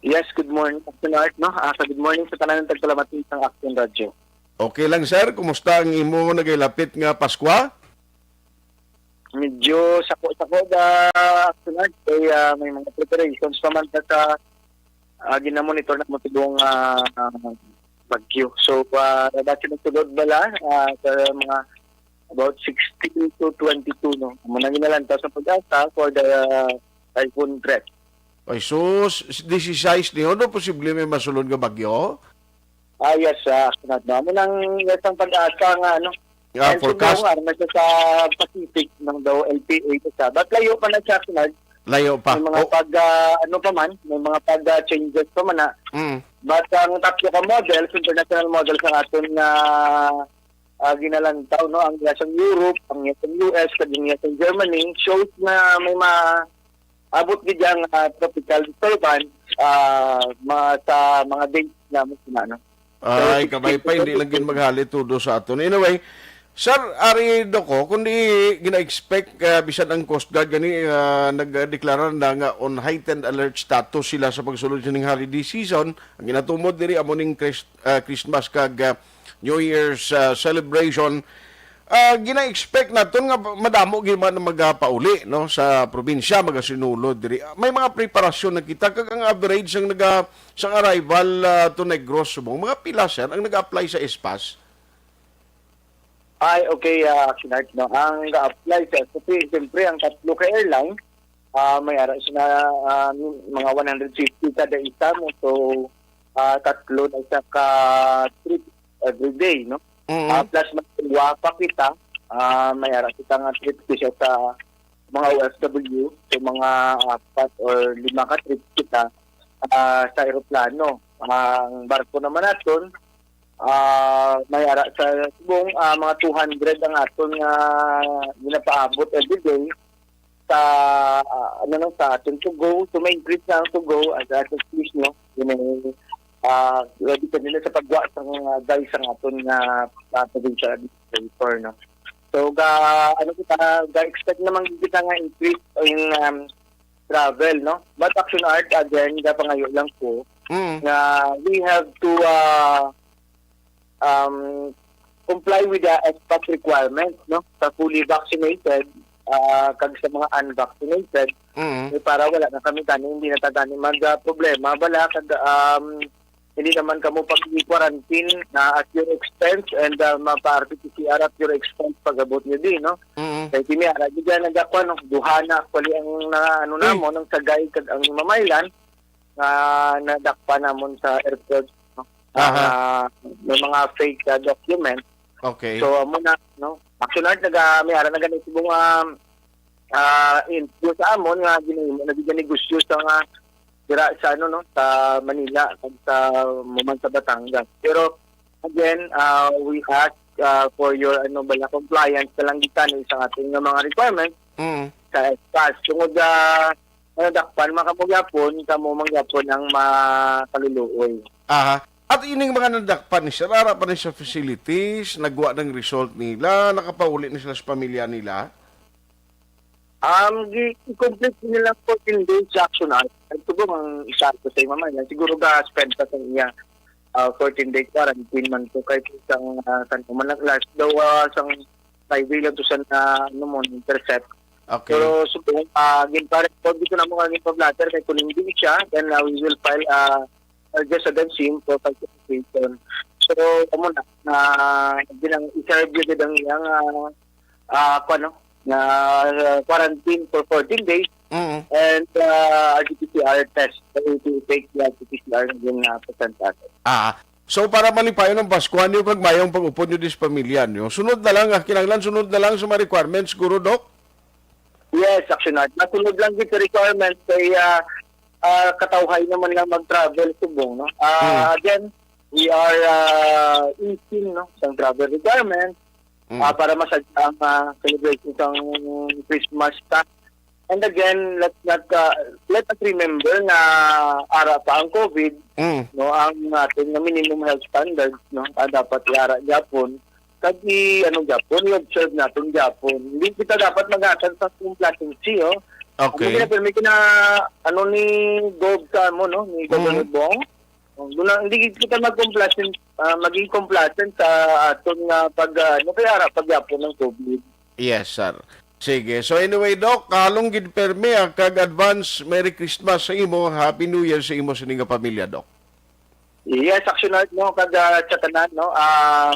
Yes, good morning, Doctor Art, no? Ah, sa good morning sa tanan ng tagpalamating sang Action Radio. Okay lang, sir. Kumusta ang imo nagailapit nga Paskwa? Medyo sako-sako da, Doctor Art. Kay, ah, may mga preparations pa man ta sa, ah, ginamonitor na mo tibong, ah, bagyo. So, ah, dati nagtulod bala, ah, sa mga about sixteen to twenty-two, no? Amo nang ginalantaw sa PAGASA for the, uh, typhoon threat. Ay, sus, disisais niyo, no? Posible may masulod nga bagyo? Ah, yes, ah, Kunad, no? Amo nang, yes, ang PAGASA nga, ano, Nga and forecast? Subong, ano na siya sa Pacific, nang daw L P A pa siya. But layo pa na siya, Kunad. Layo pa. May mga Oh. pag, ah, ano pa man, may mga pag, ah, changes pa man na. Mm. But ang tatlo ka models, international models ang aton nga ah, ginalantaw, no, ang iya sang Europe, ang iya sang U S, kag ang iya sang Germany, shows na may maabot gid ang, ah, tropical disturbance, ah, ma-, sa mga days na mo sina, no? Ay, So, kabay pa, hindi lang gid maghali todo sa aton. Anyway, Sir, ari do ko, kundi gina-expect, ah, bisan ang Coast Guard gani, ah, nagdeklara na nga on heightened alert status sila sa pagsulod sining holiday season. Ang ginatumod diri amo ning Chris-, ah, Christmas kag, ah, New Year's, ah, celebration, ah, gina-expect naton nga madamo gyud man ang magapauli, no, sa probinsya, magasinulod diri. May mga preparasyon na kita, kag ang average sang naga-, sang arrival, ah, to Negros subong, mga pila, sir, ang nag-apply sa S-PASS? Ay, okay, ah, Action Art, no? Ang ga-apply sa S O P, siyempre, ang tatlo ka airline, ah, may ara sila, ah, mga one hundred fifty kada isa mo. So, ah, tatlo na isa ka trip every day, no? Mm. Ah, plus may duwa pa kita, ah, may ara kita nga trip, kisa sa mga O F W, so mga apat or lima ka trip kita, ah, sa eroplano. Ang barko naman naton, ah, may ara sa subong, ah, mga two hundred ang aton nga ginapaabot every day sa, ah, ano, no, sa aton to go. So, may increase na ang to go as, as excuse, no? Yun ay, ah, depende na sa pagwa sa mga guys ang aton nga, ah, provincial administrator, no? So, ga, ano kita, ga-expect naman kita nga increase in, um, travel, no? But Action Art, again, ga pangayo lang ko Mm. nga we have to, ah, um, comply with the S-PASS requirements, no? Sa fully vaccinated, ah, kag sa mga unvaccinated, Mm. eh, para wala na kami gani, hindi na ta gani mag, ah, problema, bala, kag, um, hindi naman kamo pag-quarantine na at your expense and, ah, mapa-R T P C R at your expense pag-abot nyo di, no? Mm. Kay kini, ara, di dyan nagakwa, no? Duha na, actually, ang na, ano Uy. namo, nang sagay kag ang mamaylan, nga nadakpan namon sa airport, no? Aha. Ah, may mga fake, ah, document. Okay. So, amo na, no? Actually, naga, may ara na ganito nga, ah, info sa amon nga ginahimo na gid nga negosyo sa nga dira sa, ano, no, sa Manila kag sa, man sa Batangas. Pero again, ah, we ask, ah, for your, ano bala, compliance na lang gid tani sa aton nga mga requirements Mm. sa S CAS. Tungod, ah, ano, dakpan man kamo gyapon, kamo man gyapon ang makaluluoy. Aha. At ining mga nadakpan ni sir, ara pa ni sa facilities, nagwa ng result nila, nakapauli na sila sa pamilya nila? Um, gi-, i-complete nila fourteen days sa action hours. Ang tubong ang isa ko sa imama niya. Siguro ga-spend pa sa iya, ah, fourteen days quarantine man to. Kahit isang, ah, san man ang last daw, ah, sang Friday lang to sa na, ano mo, intercept. Okay. Pero subong, ah, gin-, pa-record dito na mo nga gin-pa-blotter kay kung hindi siya, then, ah, we will file, ah, uh, just a consume for falsification. So, amo na, na ginang i-serve gyud ang iyang, ah, ah, kuwan, no? Na, ah, quarantine for fourteen days Mm. and, ah, R T P C R test. So, it will take the R T P C R na din na present natin. Ah, so para malipayon ang Pasko, ano yung kag mayong pag-upod nyo dis pamilya nyo? Sunod na lang, ah, kinahanglan sunod na lang sa mga requirements, siguro, Doc? Yes, Action Art. Nasunod lang gid sa requirements kay, ah, ah, katawhay naman lang mag-travel subong, no? Ah, Hmm. Again, we are, ah, easing, no, sang travel requirements, Hmm. ah, para masadya ang, ah, celebration sang Christmas ta. And again, let's not, ah, let us remember na ara pa ang COVID, Hmm. no, ang aton nga minimum health standards, no, ah, dapat iara gyapon. Kag i-, ano gyapon, i-observe naton gyapon. Hindi kita dapat maghatag sa complacency, oh. Okay. Hindi na permi kina, ano ni Gov sa amo, no? Ni Governor Mm. Bong. Oh, doon na, hindi kita mag-complacent, ah, maging complacent sa aton nga pag, ah, ano, kaya ara pagyapon ng COVID. Yes, sir. Sige. So anyway, Doc, halong gid permi, ah, kag advance Merry Christmas sa imo, Happy New Year sa imo sini nga pamilya, Doc. Yes, Action Art, no, kag, ah, sa tanan, no, ah,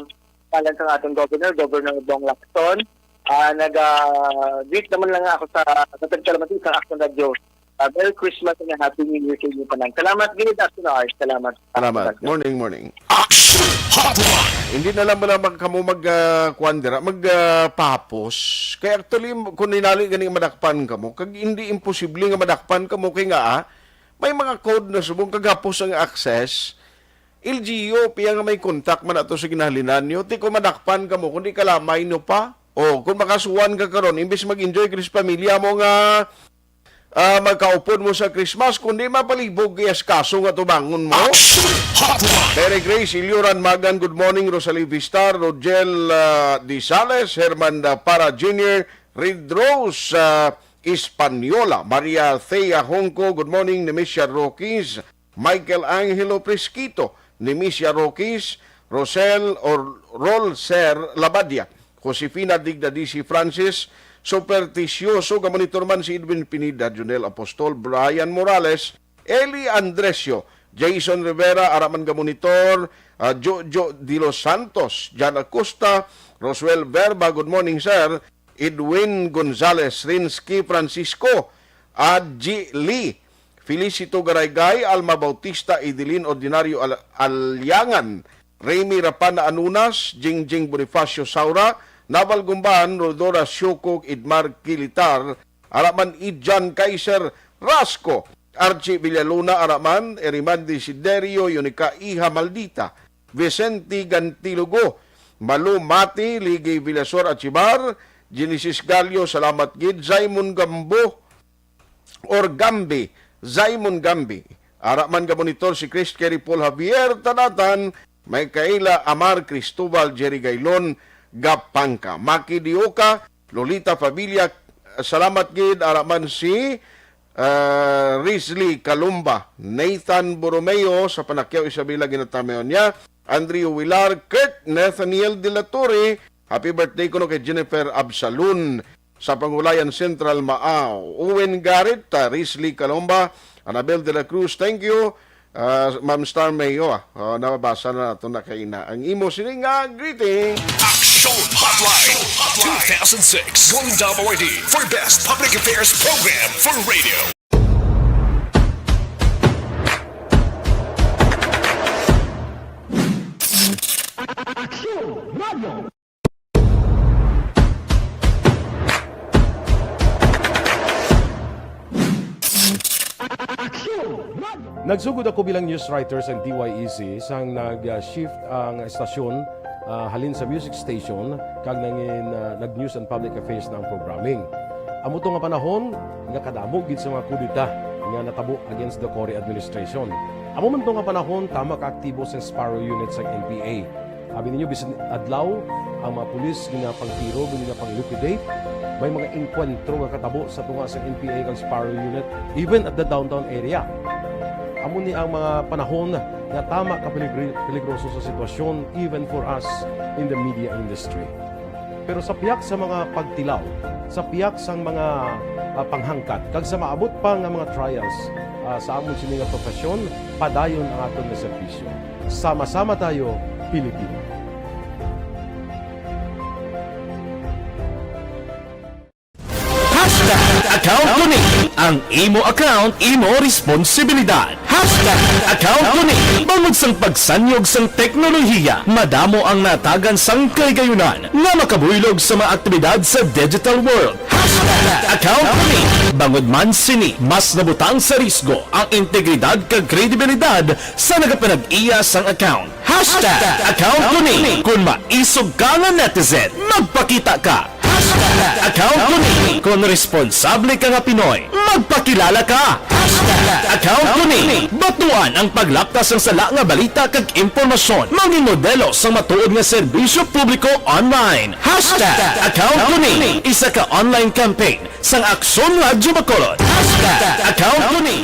ngalan sa aton governor, Governor Bong Lacson, ah, nag, ah, greet naman lang ako sa, nagpasalamat sa Action Radio. Ah, Merry Christmas and a Happy New Year sa inyo tanan. Salamat gid, Action Art. Salamat. Salamat. Morning, morning. Action Hotline. Hindi na lang, lang mag-, kamo mag, ah, kuwan dira, mag, ah, papos. Kay actually, kung ninali gani madakpan kamo, kag hindi imposible nga madakpan kamo, kay nga, ah, may mga code na subong kag hapos ang access. L G U, piya nga may contact man ato sa ginahalinan nyo, ti kung madakpan kamo, kundi kalamay nyo pa. O, kung makasuhan ka karon, imbis mag-enjoy ka sa pamilya mo nga, ah, magkaupod mo sa Christmas, kundi mapalibog, yes, kaso nga tubangon mo. Action Hotline. Mary Grace Ilioran Magan, good morning. Rosalie Vistar, Rogel, ah, Disales, Herman, ah, Para Junior, Red Rose, ah, Española, Maria Thea Hongco, good morning. Nemesha Roquis, Michael Angelo Fresquito, Nemesha Roquis, Rosel or Rolser Labadia, Josefina Digdadisi Francis, supertisyoso nga monitor man si Edwin Pineda, Junel Apostol, Brian Morales, Eli Andresio, Jason Rivera, ara man nga monitor, ah, Jojo de los Santos, Jan Acosta, Roswell Verba, good morning, sir. Edwin Gonzales, Rinsky Francisco, Adji Lee, Felicito Garaygay, Alma Bautista, Edeline Ordinario Al-, Aliangan, Remy Rapana Anunas, Jingjing Bonifacio Saura, Naval Gumban, Rodora Siocog, Idmar Kilitar, ara man Ijan Kaiser Rasco, Archie Villaluna, ara man Eriman Desiderio, Yunica Iha Maldita, Vicente Gantilugo, Malu Mati, Ligi Villasor Achibar, Genesis Gallo, salamat gid, Simon Gambo, or Gambi, Simon Gambi. Ara man nga monitor si Chris Kerry Paul Javier, Tanatan, Micaela Amar Cristobal, Jerry Gailon, Gapangka, Maki Dioka, Lolita Fabilla, salamat gid, ara man si, ah, Risley Calumba, Nathan Borromeo, sa Panakyaw Isabela, ginatamayon niya, Andrew Wilar, Kurt, Nathaniel De La Torre, happy birthday kuno kay Jennifer Absalon, sa Pangulayan Central, Maao. Owen Garrett, ah, Risley Calomba, Annabel de la Cruz, thank you. Ah, Ma'am Star Mayo, ah, oh, nababasa na nato na kaina ang imo sini nga greeting. Action Hotline two thousand six Golden Dome Awardee for Best Public Affairs Program for Radio. Action Radio. Nagsugod ako bilang news writer sa D Y E C sang nag-shift ang estasyon, ah, halin sa music station kag nangin, ah, nag-news and public affairs na ang programming. Amo to nga panahon nga kadamo gid sa mga kudeta nga natabo against the Cory administration. Amo man to nga panahon, tama ka aktibo sa Sparrow Unit sa N P A. Abi ninyo, bisan adlaw, ang mga pulis ginapangtiro, ginapang-liquidate. May mga engkwentro nga katabo sa tunga sa N P A kag Sparrow Unit, even at the downtown area. Amo ni ang mga panahon nga tama ka peligri-, peligroso sa sitwasyon, even for us in the media industry. Pero sa pihak sa mga pagtilaw, sa pihak sang mga, ah, panghangkat, kag sa maabot pa nga mga trials, ah, sa amon sini nga profesyon, padayon ang aton nga serbisyo. Sama-sama tayo, Pilipino. Hashtag account ko ni. Ang imo account, imo responsibilidad. Hashtag account ko ni. Bangod sang pagsanyog sang teknolohiya, madamo ang natagan sang kahigayunan nga makabuylog sa mga aktibidad sa digital world. Hashtag account ko ni. Bangod man sini, mas nabutang sa risgo ang integridad kag kredibilidad sa nagapanag-iya sang account. Hashtag account ko ni. Kung maisog ka nga netizen, magpakita ka. Hashtag account ko ni. Kung responsable ka nga Pinoy, magpakilala ka. Hashtag account ko ni. Batuan ang paglapta sang sala nga balita kag impormasyon. Mangin modelo sang matuod nga serbisyo publiko online. Hashtag account ko ni. Isa ka online campaign sang Aksyon Radyo Bacolod. Hashtag account ko ni.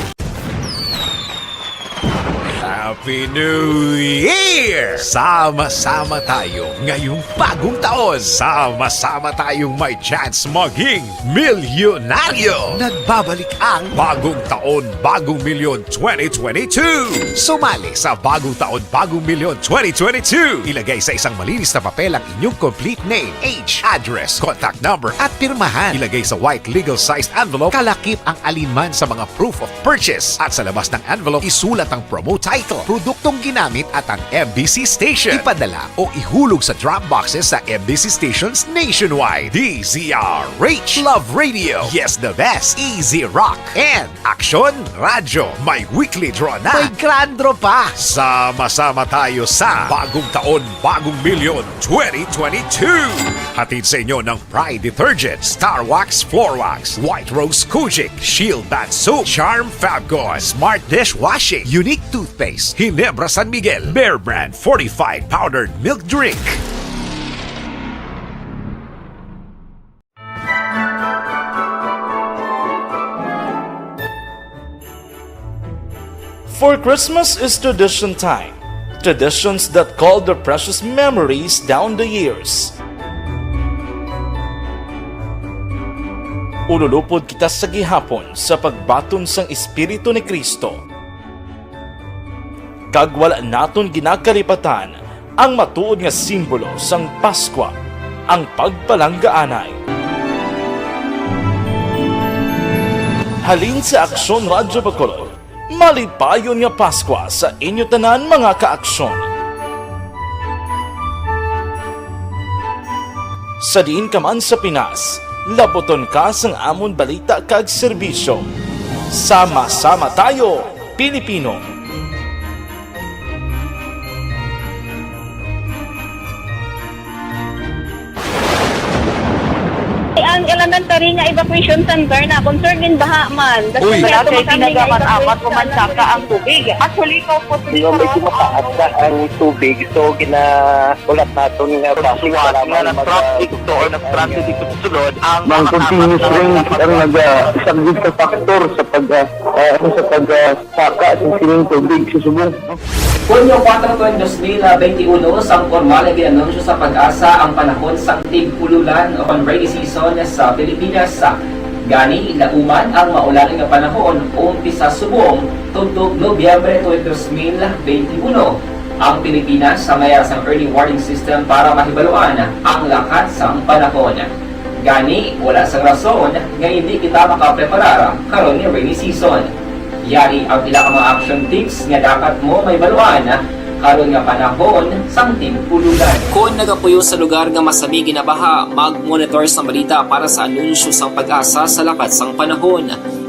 Happy New Year! Sama-sama tayo ngayong bagong taon. Sama-sama tayong may chance maging milyonaryo. Nagbabalik ang Bagong Taon, Bagong Milyon twenty twenty-two. Sumali sa Bagong Taon, Bagong Milyon twenty twenty-two. Ilagay sa isang malinis na papel ang inyong complete name, age, address, contact number, at pirmahan. Ilagay sa white legal-sized envelope, kalakip ang alinman sa mga proof of purchase. At sa labas ng envelope, isulat ang promo title, produktong ginamit, at ang M B C station. Ipadala o ihulog sa drop boxes sa M B C stations nationwide. D Z R H, Love Radio, Yes the Best, Easy Rock, and Aksyon Radyo. May weekly draw na. May grand draw pa. Sama-sama tayo sa Bagong Taon, Bagong Milyon twenty twenty-two. Hatid sa inyo ng Pride Detergent, Star Wax Floor Wax, White Rose Kojic, Shield Bath Soap, Charm Fabcon, Smart Dishwashing, Unique Toothpaste, Ginebra San Miguel, Bear Brand Fortified Powdered Milk Drink. For Christmas is tradition time. Traditions that call their precious memories down the years. Ululupod kita sa gihapon sa pagbaton sang Espiritu ni Cristo. Kag wala naton ginakalipatan ang matuod nga simbolo sang Paskwa, ang pagpalanggaanay. Halin sa Aksyon Radyo Bacolod, malipayon nga Paskwa sa inyo tanan, mga ka-aksyon. Sa diin ka man sa Pinas, laputon ka sang amon balita kag serbisyo. Sama-sama tayo, Pilipino! Ang elementary nga evacuation center na concern din baha man. Uy. Wala kay ginagamat-amat, umansaka ang tubig. Actually, ikaw po, medyo mataas na ang tubig. So, gina-, ulat naton nga traffic, salamat nga mag-, nag-traffic to or nag-traffic dito sa sulod, ang mga continuous rain ang nag-, ah, isang big factor sa pag, ah, ah, ano, sa pag, ah, saka sa sining tubig sa subong. Hunyo kuwatro, dos mil benti uno, sang pormal nga gin-anunsyo sa PAGASA ang panahon sang tig-ululan o kon rainy season sa Pilipinas. Gani, lauman ang maulan nga panahon, umpisa subong, tubtob Nobyembre twenty twenty-one. Ang Pilipinas may ara sang early warning system para mahibaluan ang lakat sang panahon. Gani, wala sang rason nga indi kita makapreparar karon nga rainy season. Yari ang pila ka mga action tips nga dapat mo mahibaluan karon nga panahon sang tig-ululan. Kon nagapuyo sa lugar nga masami ginabaha, mag-monitor sang balita para sa anunsyo sang PAGASA sa lakat sang panahon.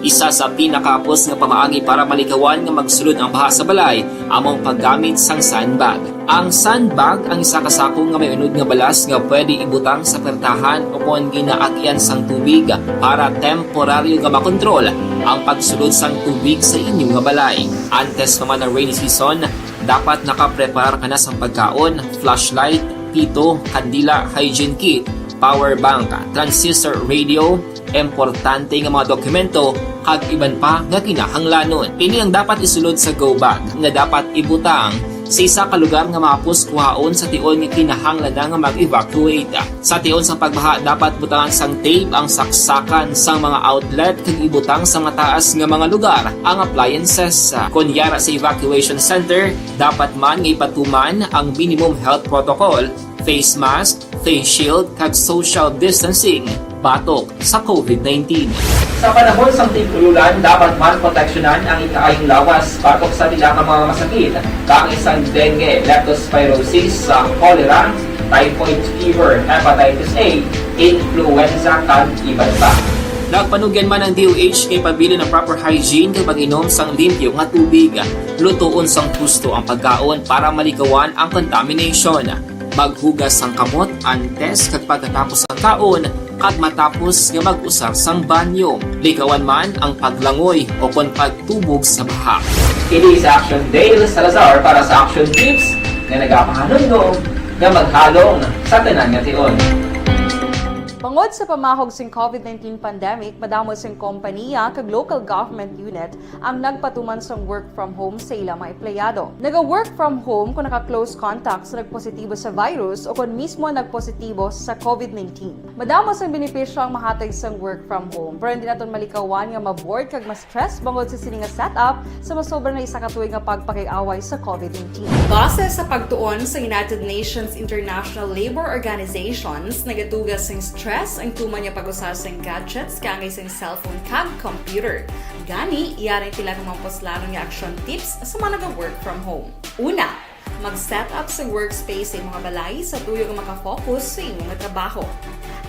Isa sa pinakahapos nga pamaagi para malikawan nga magsulod ang baha sa balay amo ang paggamit sang sandbag. Ang sandbag ang isa ka sako nga may unod nga balas nga pwede ibutang sa puwertahan o kon ginaagyan sang tubig para temporaryo nga makontrol ang pagsulod sang tubig sa inyo nga balay. Antes pa man ang rainy season, dapat nakapreparar ka na sang pagkaon, flashlight, pito, kandila, hygiene kit, power bank, transistor radio, importante nga mga dokumento, kag iban pa nga kinahanglanon. Ini ang dapat isulod sa go bag nga dapat ibutang sa isa ka lugar nga mahapos kuhaon sa tion nga kinahanglan na nga mag-evacuate. Sa tion sa pagbaha, dapat butangan sang tape ang saksakan sang mga outlet kag ibutang sa mataas nga mga lugar ang appliances. Kon yara sa evacuation center, dapat man nga ipatuman ang minimum health protocol, face mask, face shield, kag social distancing batok sa covid nineteen. Sa panahon sang tig-ulan, dapat man proteksyonan ang ikaayong lawas batok sa pila ka mga masakit, kaangay sang dengue, leptospirosis, sa cholera, typhoid fever, hepatitis A, influenza, kag iban pa. Nagpanugyan man ang D O H nga ipabilin ang proper hygiene kag pag-inom sang limpyo nga tubig. Lutoon sang husto ang pagkaon para malikawan ang contamination. Maghugas sang kamot antes kag pagkatapos sang kaon kag matapos nga mag-usar sang banyo. Likawan man ang paglangoy o kon pagtubog sa baha. Ini si Action Dale Salazar para sa Action Tips nga nagapahanumdom nga maghalong sa tanan nga tion. Bangod sa pamahog sing covid nineteen pandemic, madamo sing kompaniya kag local government unit ang nagpatuman sang work from home sa ila mga empleyado. Naga-work from home kung naka-close contact sa nagpositibo sa virus o kon mismo nagpositibo sa covid nineteen. Madamo sang benepisyo ang mahatag sang work from home, pero hindi naton malikawan nga ma-bored kag ma-stress bangod sa sini nga setup sa masobra na isa ka tuig nga pagpakig-away sa covid nineteen. Base sa pagtuon sa United Nations International Labour Organizations, nagatuga sing stress ang tuman nga pag-usa sing gadgets kaangay sing cellphone kag computer. Gani, yari pila ka mga puslanon nga action tips sa mga naga-work from home. Una, mag-set up sa workspace sa imong balay sa tuyo nga maka-focus sa imong trabaho.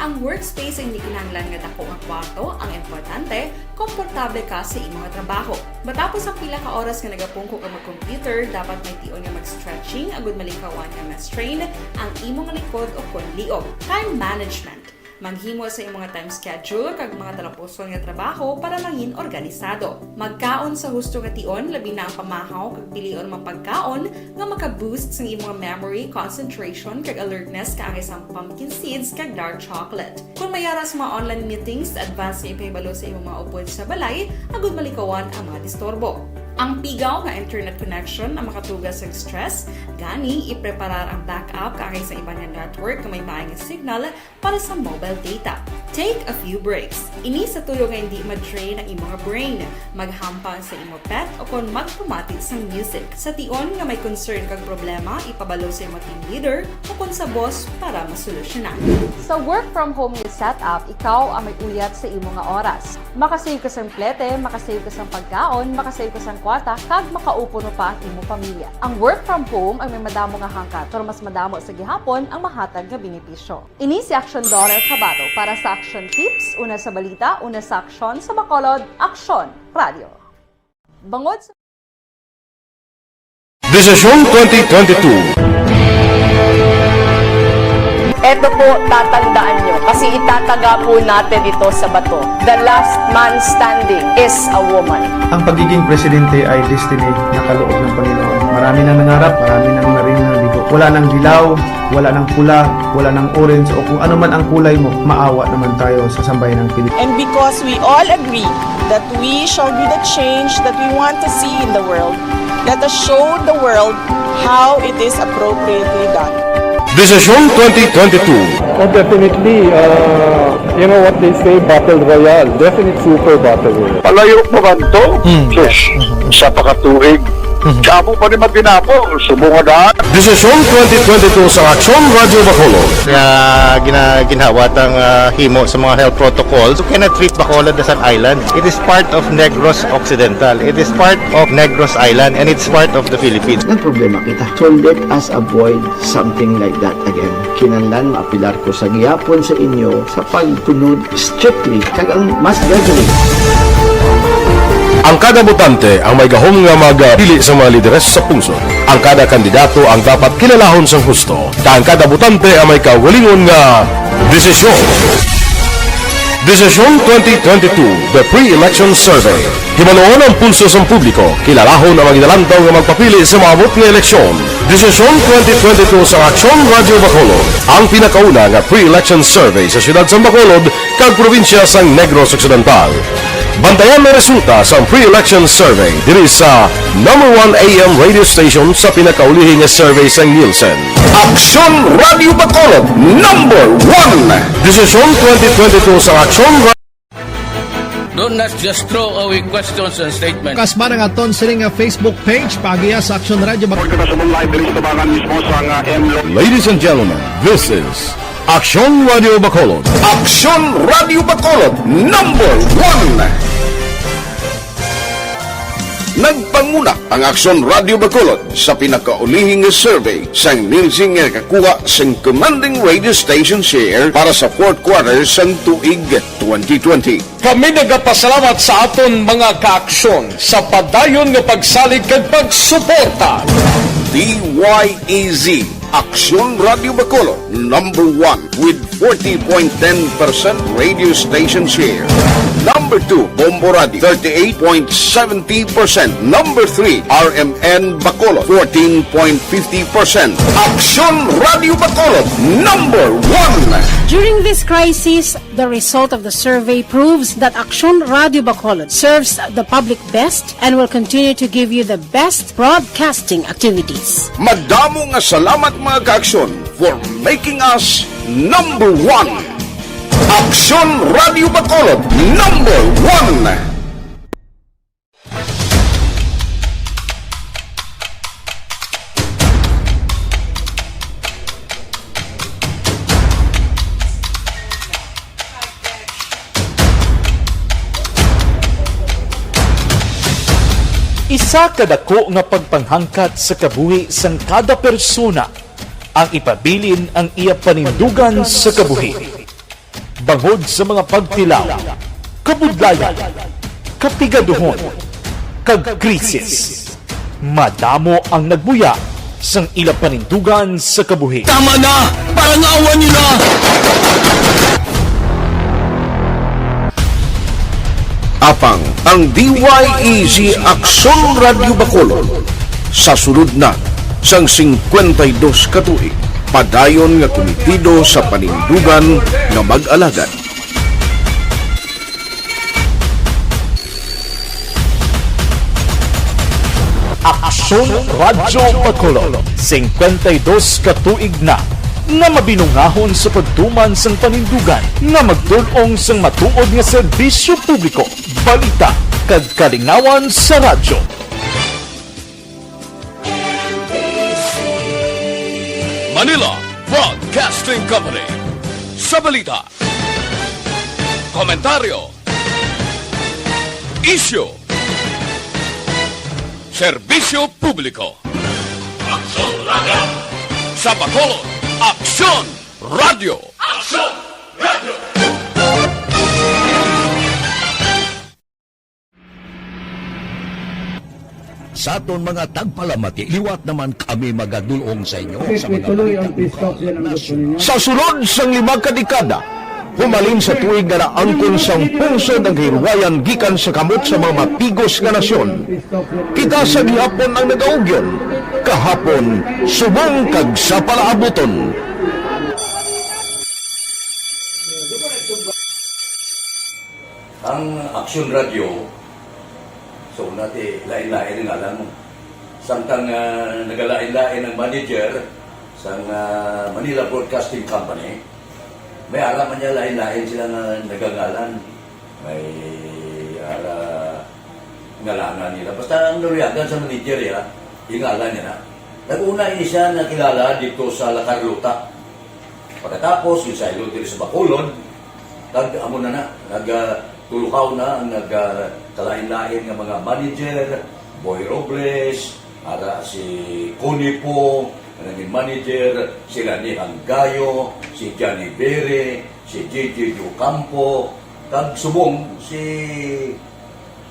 Ang workspace ang hindi kinahanglan nga dako nga kwarto, ang importante, komportable ka sa imong trabaho. Matapos ang pila ka oras nga nagapungko ka mag-computer, dapat may tion nga mag-stretching agud malikawan nga ma-strain ang imong likod o kon liog. Time management. Maghimo sa imong time schedule kag mga talapuson nga trabaho para mangin organisado. Magkaon sa husto nga tion, labi na ang pamahaw kag pilion mga pagkaon nga maka-boost sang imong memory, concentration, kag alertness kaangay sang pumpkin seeds kag dark chocolate. Kung may ara sa mga online meetings, advance nga ipahibalo sa imong mga upod sa balay agud malikawan ang mga disturbo. Ang pigaw nga internet connection ang makatuga sa stress, gani ipreparar ang backup kaangay sa iban nga network nga may maay nga signal para sa mobile data. Take a few breaks. Ini sa tuyo nga hindi ma-drain ang imong brain. Maghampang sa imo pet o kon magpamati sang music. Sa tion nga may concern kag problema, ipabalo sa imo team leader o kon sa boss para masolusyonan. Sa work from home nga setup, ikaw ang may uyat sa imo nga oras. Makasave ka sang plete, makasave ka sang pagkaon, makasave ka sang kwarta, kag makaupo pa ang imo pamilya. Ang work from home ang may madamo nga hangkat, pero mas madamo sa gihapon ang mahatag nga benepisyo. Ini si Action Daughter Kabato para sa Action Tips, una sa balita, una sa aksyon, sa Bacolod, Aksyon Radio. Bangod sa Desisyon twenty twenty-two. Eto po, tatandaan nyo, kasi itataga po natin ito sa bato. The last man standing is a woman. Ang pagiging presidente ay destiny na kaloob ng Panginoon. Marami nang nangarap, marami nang narinig na bigo. Wala nang dilaw, wala nang pula, wala nang orange, o kung ano man ang kulay mo, maawa naman tayo sa sambayan ng Pilipinas. And because we all agree that we shall be the change that we want to see in the world, let us show the world how it is appropriately done. Desisyon twenty twenty-two. Oh, definitely. Uh, you know what they say, battle royale. Definite super battle royale. Palayo pa man to? Hmm. Sus, isa pa ka tuig. Mhm. Kamo pa ni magdinapo, subong nga daan. Desisyon twenty twenty-two sa Aksyon Radyo Bacolod. Nga gina-, ginhawa tang, ah, himo sa mga health protocols. You cannot treat Bacolod as an island. It is part of Negros Occidental. It is part of Negros Island, and it's part of the Philippines. Nagproblema kita. So let us avoid something like that again. Kinahanglan maapilar ko sa gihapon sa inyo sa pagsunod strictly kag ang mask gathering. Kada botante ang may gahom nga magpili sa mga lideres sa pungsod. Ang kada kandidato ang dapat kilalahon sang husto, kag ang kada botante ang may kaugalingon nga desisyon. Desisyon twenty twenty-two, The Pre-Election Survey. Hibaluon ang pulso sang publiko, kilalahon ang mga ginalantaw nga magpapili sa maabot nga eleksyon. Desisyon twenty twenty-two sa Aksyon Radio Bacolod, ang pinakauna nga pre-election survey sa siyudad sang Bacolod kag probinsya sang Negros Occidental. Bantayan ang resulta sang pre-election survey diri sa number one A M radio station sa pinakaulihi nga survey sang Nielsen. Aksyon Radio Bacolod, number one. Desisyon twenty twenty-two sa Aksyon Ra- Do not just throw away questions and statements. Kasba na nga ton sini nga Facebook page, paagiha sa Aksyon Radio Bacolod. Kita sa live diri sa tabangan mismo sa nga M Lo- Ladies and gentlemen, this is Aksyon Radio Bacolod. Aksyon Radio Bacolod, number one. Nagpanguna ang Aksyon Radio Bacolod sa pinakaulihi nga survey sang Nielsen nga nakakuha sang commanding radio station share para sa fourth quarter sang tuig twenty twenty. Kami nagapasalamat sa aton mga kaaksyon sa padayon nga pagsalig kag pagsuporta. D Y E Z, Aksyon Radio Bacolod, number one with forty point ten percent radio station share. Number two, Bombo Radio, thirty-eight point seventy percent. Number three, R M N Bacolod, fourteen point fifty percent. Aksyon Radio Bacolod, number one. During this crisis, the result of the survey proves that Aksyon Radio Bacolod serves the public best and will continue to give you the best broadcasting activities. Madamo nga salamat, mga kaaksyon, for making us number one. Aksyon Radio Bacolod, number one. Isa ka dako nga pagpanghangkat sa kabuhi sang kada persona ang ipabilin ang iya panindugan sa kabuhi. Bangod sa mga pagtilaw, kabudlayan, kapigaduhon, kag krisis, madamo ang nagbuya sang ila panindugan sa kabuhi. Tama na! Parangawan nila! Apang ang D Y E Z Aksyon Radyo Bacolod sa sulod na sang singkwenta y dos ka tuig, padayon nga kumitido sa panindugan nga mag-alagad. Aksyon Radyo Bacolod, singkwenta y dos ka tuig na nga mabinungahon sa pagtuman sang panindugan nga magtul-ong sang matuod nga serbisyo publiko, balita, kag kalingawan sa radyo. Manila Broadcasting Company. Sa balita, komentaryo, isyu, serbisyo publiko. Aksyon Radyo. Sa Bacolod, Aksyon Radyo. Aksyon Radyo. Sa aton mga tagpalamati, liwat naman kami magadul-ong sa inyo sa mga balita. Sa sulod sang lima ka dekada, humalin sa tuig nga naangkon sang pungsod ang kahilwayan gikan sa kamot sa mga matigos nga nasyon. Kita sa gihapon ang nagaugyon, kahapon, subong kag sa palaabuton. Ang Aksyon Radyo, so, nati, lain-lain ang ngalan mo. Samtang, ah, nagalain-lain ang manager sang, ah, Manila Broadcasting Company, may ara man niya lain-lain sila nga nagangalan. May ara ngalanan nila. Basta ang naluyagan sa manager, ya, yung ngalan niya na. Nag-una ini siya nakilala dito sa La Carlota. Pagkatapos, yung saylo diri sa Bacolod, kag amo na na, nag, ah, tulukaw na ang nag, ah, kalain-lain nga mga manager, Boy Robles, ara si Connie Po, nga naging manager, si Rani Hanggayo, si Johnny Bere, si J J Ocampo, kag subong si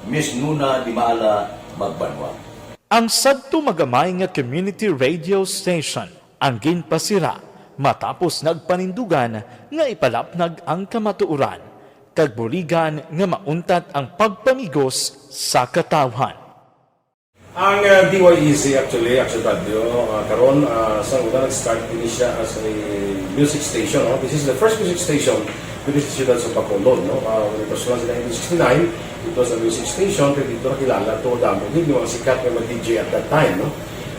Miss Nuna Dimala Magbanwa. Ang sadto magamay nga community radio station ang ginpasira matapos nagpanindugan nga ipalapnag ang kamatuoran kag buligan nga mauntat ang pagpamigos sa katawhan. Ang, uh, D Y E C, actually, Action Radio, uh, karon, uh, sa una nag-start ini siya as a music station, no? This is the first music station within the siyudad sa Bacolod, no? Uh, when it was launched in nineteen sixty-nine, it was a music station, kay dito nakilala to damo gid yung mga sikat nga mga D J at that time, no?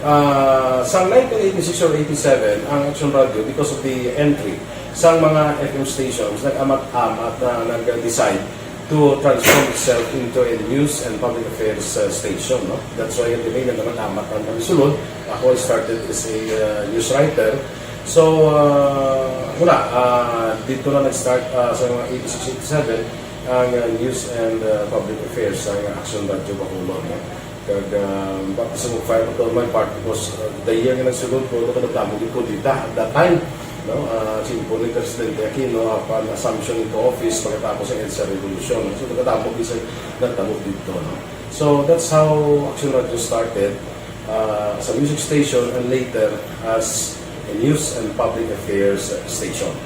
Uh, sa nineteen eighty-six or eighty-seven, ang Action Radio, because of the entry sa mga F M stations, nag-amat-amat na nag-decide to transform itself into a news and public affairs, uh, station, no? That's why the main naman amat ang kami sulod. Ako, I started as a, uh, news writer. So, uh, wala, uh, dito na nag-start, uh, sa mga eighty-six, eighty-seven ang, uh, news and, uh, public affairs sa Action Radio Bacolod, no? Kag, ah, baptism of fire pa to on my part because, ah, the year nga nagsulod ko, ito kadamo gid ko dita at that time, no? Ah, sinumpong ni Presidente Aquino, ah, pan assumption into office pagkatapos ng EDSA Revolution. So, kadamo gid sa nagtabo dito, no? So, that's how Action Radio started, ah, as a music station and later as a news and public affairs station.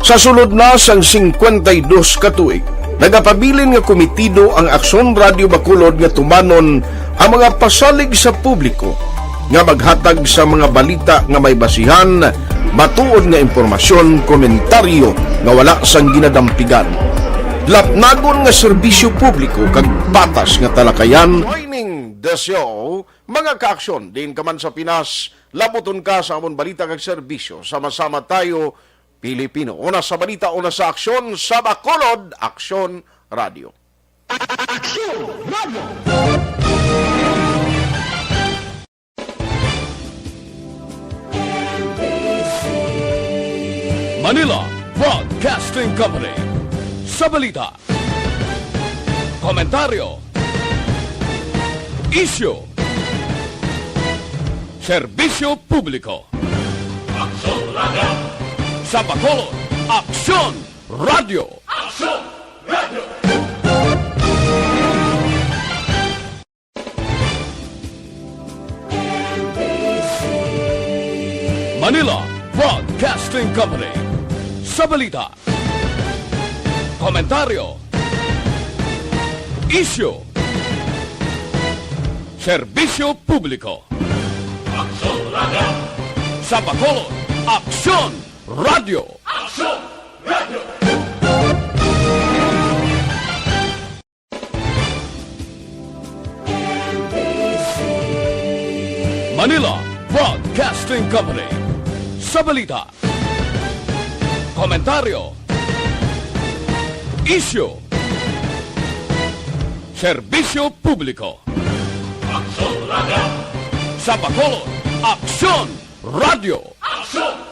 Sa sulod na sang singkwenta y dos ka tuig, nagapabilin nga komitido ang Aksyon Radio Bacolod nga tumanon ang mga pasalig sa publiko nga maghatag sa mga balita nga may basihan, matuod nga impormasyon, komentaryo nga wala sang ginadampigan, lapnagon nga serbisyo publiko kag patas nga talakayan. Joining the show, mga kaaksyon, diin ka man sa Pinas, labuton ka sa amon balita kag serbisyo. Sama-sama tayo, Pilipino. Una sa balita, una sa aksyon, sa Bacolod, Aksyon Radio. Aksyon Radio! Manila Broadcasting Company. Sa balita, komentaryo, isyu, serbisyo publiko. Aksyon Radio. Sa Bacolod, Aksyon Radio. Aksyon Radio. Manila Broadcasting Company. Sa balita, komentaryo, isyu, serbisyo publiko. Aksyon Radio. Sa Bacolod, Aksyon Radio. Aksyon Radio. Manila Broadcasting Company. Sa balita, komentaryo, isyu, serbisyo publiko. Aksyon Radio. Sa Bacolod, Aksyon Radio. Aksyon